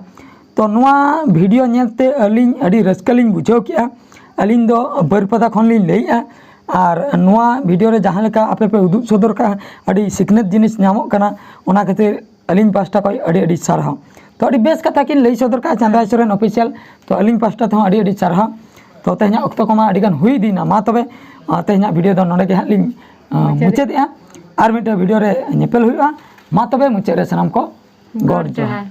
ᱛᱚ ᱱᱚᱣᱟ video ᱧᱮᱞᱛᱮ ᱟᱹᱞᱤᱧ ᱟᱹᱰᱤ ᱨᱟᱹᱥᱠᱟᱹ ᱞᱤᱧ ᱵᱩᱡᱷᱟᱹᱣ ᱠᱮᱜᱼᱟ᱾ ᱟᱹᱞᱤᱧ ᱫᱚ ᱵᱟᱹᱨᱯᱟᱫᱟ ᱠᱷᱚᱱ ᱞᱤᱧ ᱞᱟᱹᱭᱮᱜᱼᱟ᱾ ᱟᱨ ᱱᱚᱣᱟ video ᱨᱮ ᱡᱟᱦᱟᱸ ᱞᱮᱠᱟ ᱟᱯᱮ ᱯᱮ ᱩᱫᱩᱜ ᱥᱚᱫᱚᱨ ᱠᱟᱜᱼᱟ, ᱟᱹᱰᱤ ᱥᱤᱠᱷᱱᱟᱹᱛ ᱡᱤᱱᱤᱥ ᱧᱟᱢᱚᱜ ᱠᱟᱱᱟ, ᱚᱱᱟ ᱠᱷᱟᱹᱛᱤᱨ ᱟᱹᱞᱤᱧ ᱯᱟᱦᱴᱟ ᱠᱷᱚᱱ ᱟᱹᱰᱤ ᱟᱹᱰᱤ ᱥᱟᱨᱦᱟᱣ᱾ ᱛᱚ ᱟᱹᱰᱤ ᱵᱮᱥ ᱠᱟᱛᱷᱟ ᱠᱤᱱ ᱞᱟᱹᱭ ᱥᱚᱫᱚᱨ ᱠᱟᱜᱼᱟ ᱪᱟᱸᱫᱽᱨᱟᱭ ᱥᱚᱨᱮᱱ Official᱾ ᱛᱚ ᱟᱹᱞᱤᱧ ᱯᱟᱦᱴᱟ ᱛᱮᱦᱚᱸ ᱟᱹᱰᱤ ᱟᱹᱰᱤ ᱥᱟᱨᱦᱟᱣ᱾ ᱛᱚ ᱛᱮᱦᱮᱧᱟᱜ ᱚᱠᱛᱚ ᱠᱚᱢᱟ ᱟᱹᱰᱤ ᱜᱟᱱ ᱦᱩᱭ ᱤᱫᱤᱭᱮᱱᱟ᱾ ᱢᱟ ᱛᱚᱵᱮ, ᱟᱸ, ᱛᱮᱦᱮᱧᱟᱜ video ᱫᱚ ᱱᱚᱰᱮ ᱜᱮ ᱦᱟᱸᱜ ᱞᱤᱧ, ᱟᱸ, ᱢᱩᱪᱟᱹᱫᱮᱜᱼᱟ᱾ ᱢᱩᱪᱟᱹᱫᱮᱜᱼᱟ᱾ ᱟᱨ ᱢᱤᱫᱴᱮᱱ video ᱨᱮ ᱧᱮᱯᱮᱞ ᱦᱩᱭᱩᱜᱼᱟ᱾ ᱢᱟ ᱛᱚᱵᱮ ᱢᱩᱪᱟᱹᱫ ᱨᱮ ᱥᱟᱱᱟᱢ ᱠᱚ ᱜᱚᱰ ᱡᱚᱦᱟᱨ᱾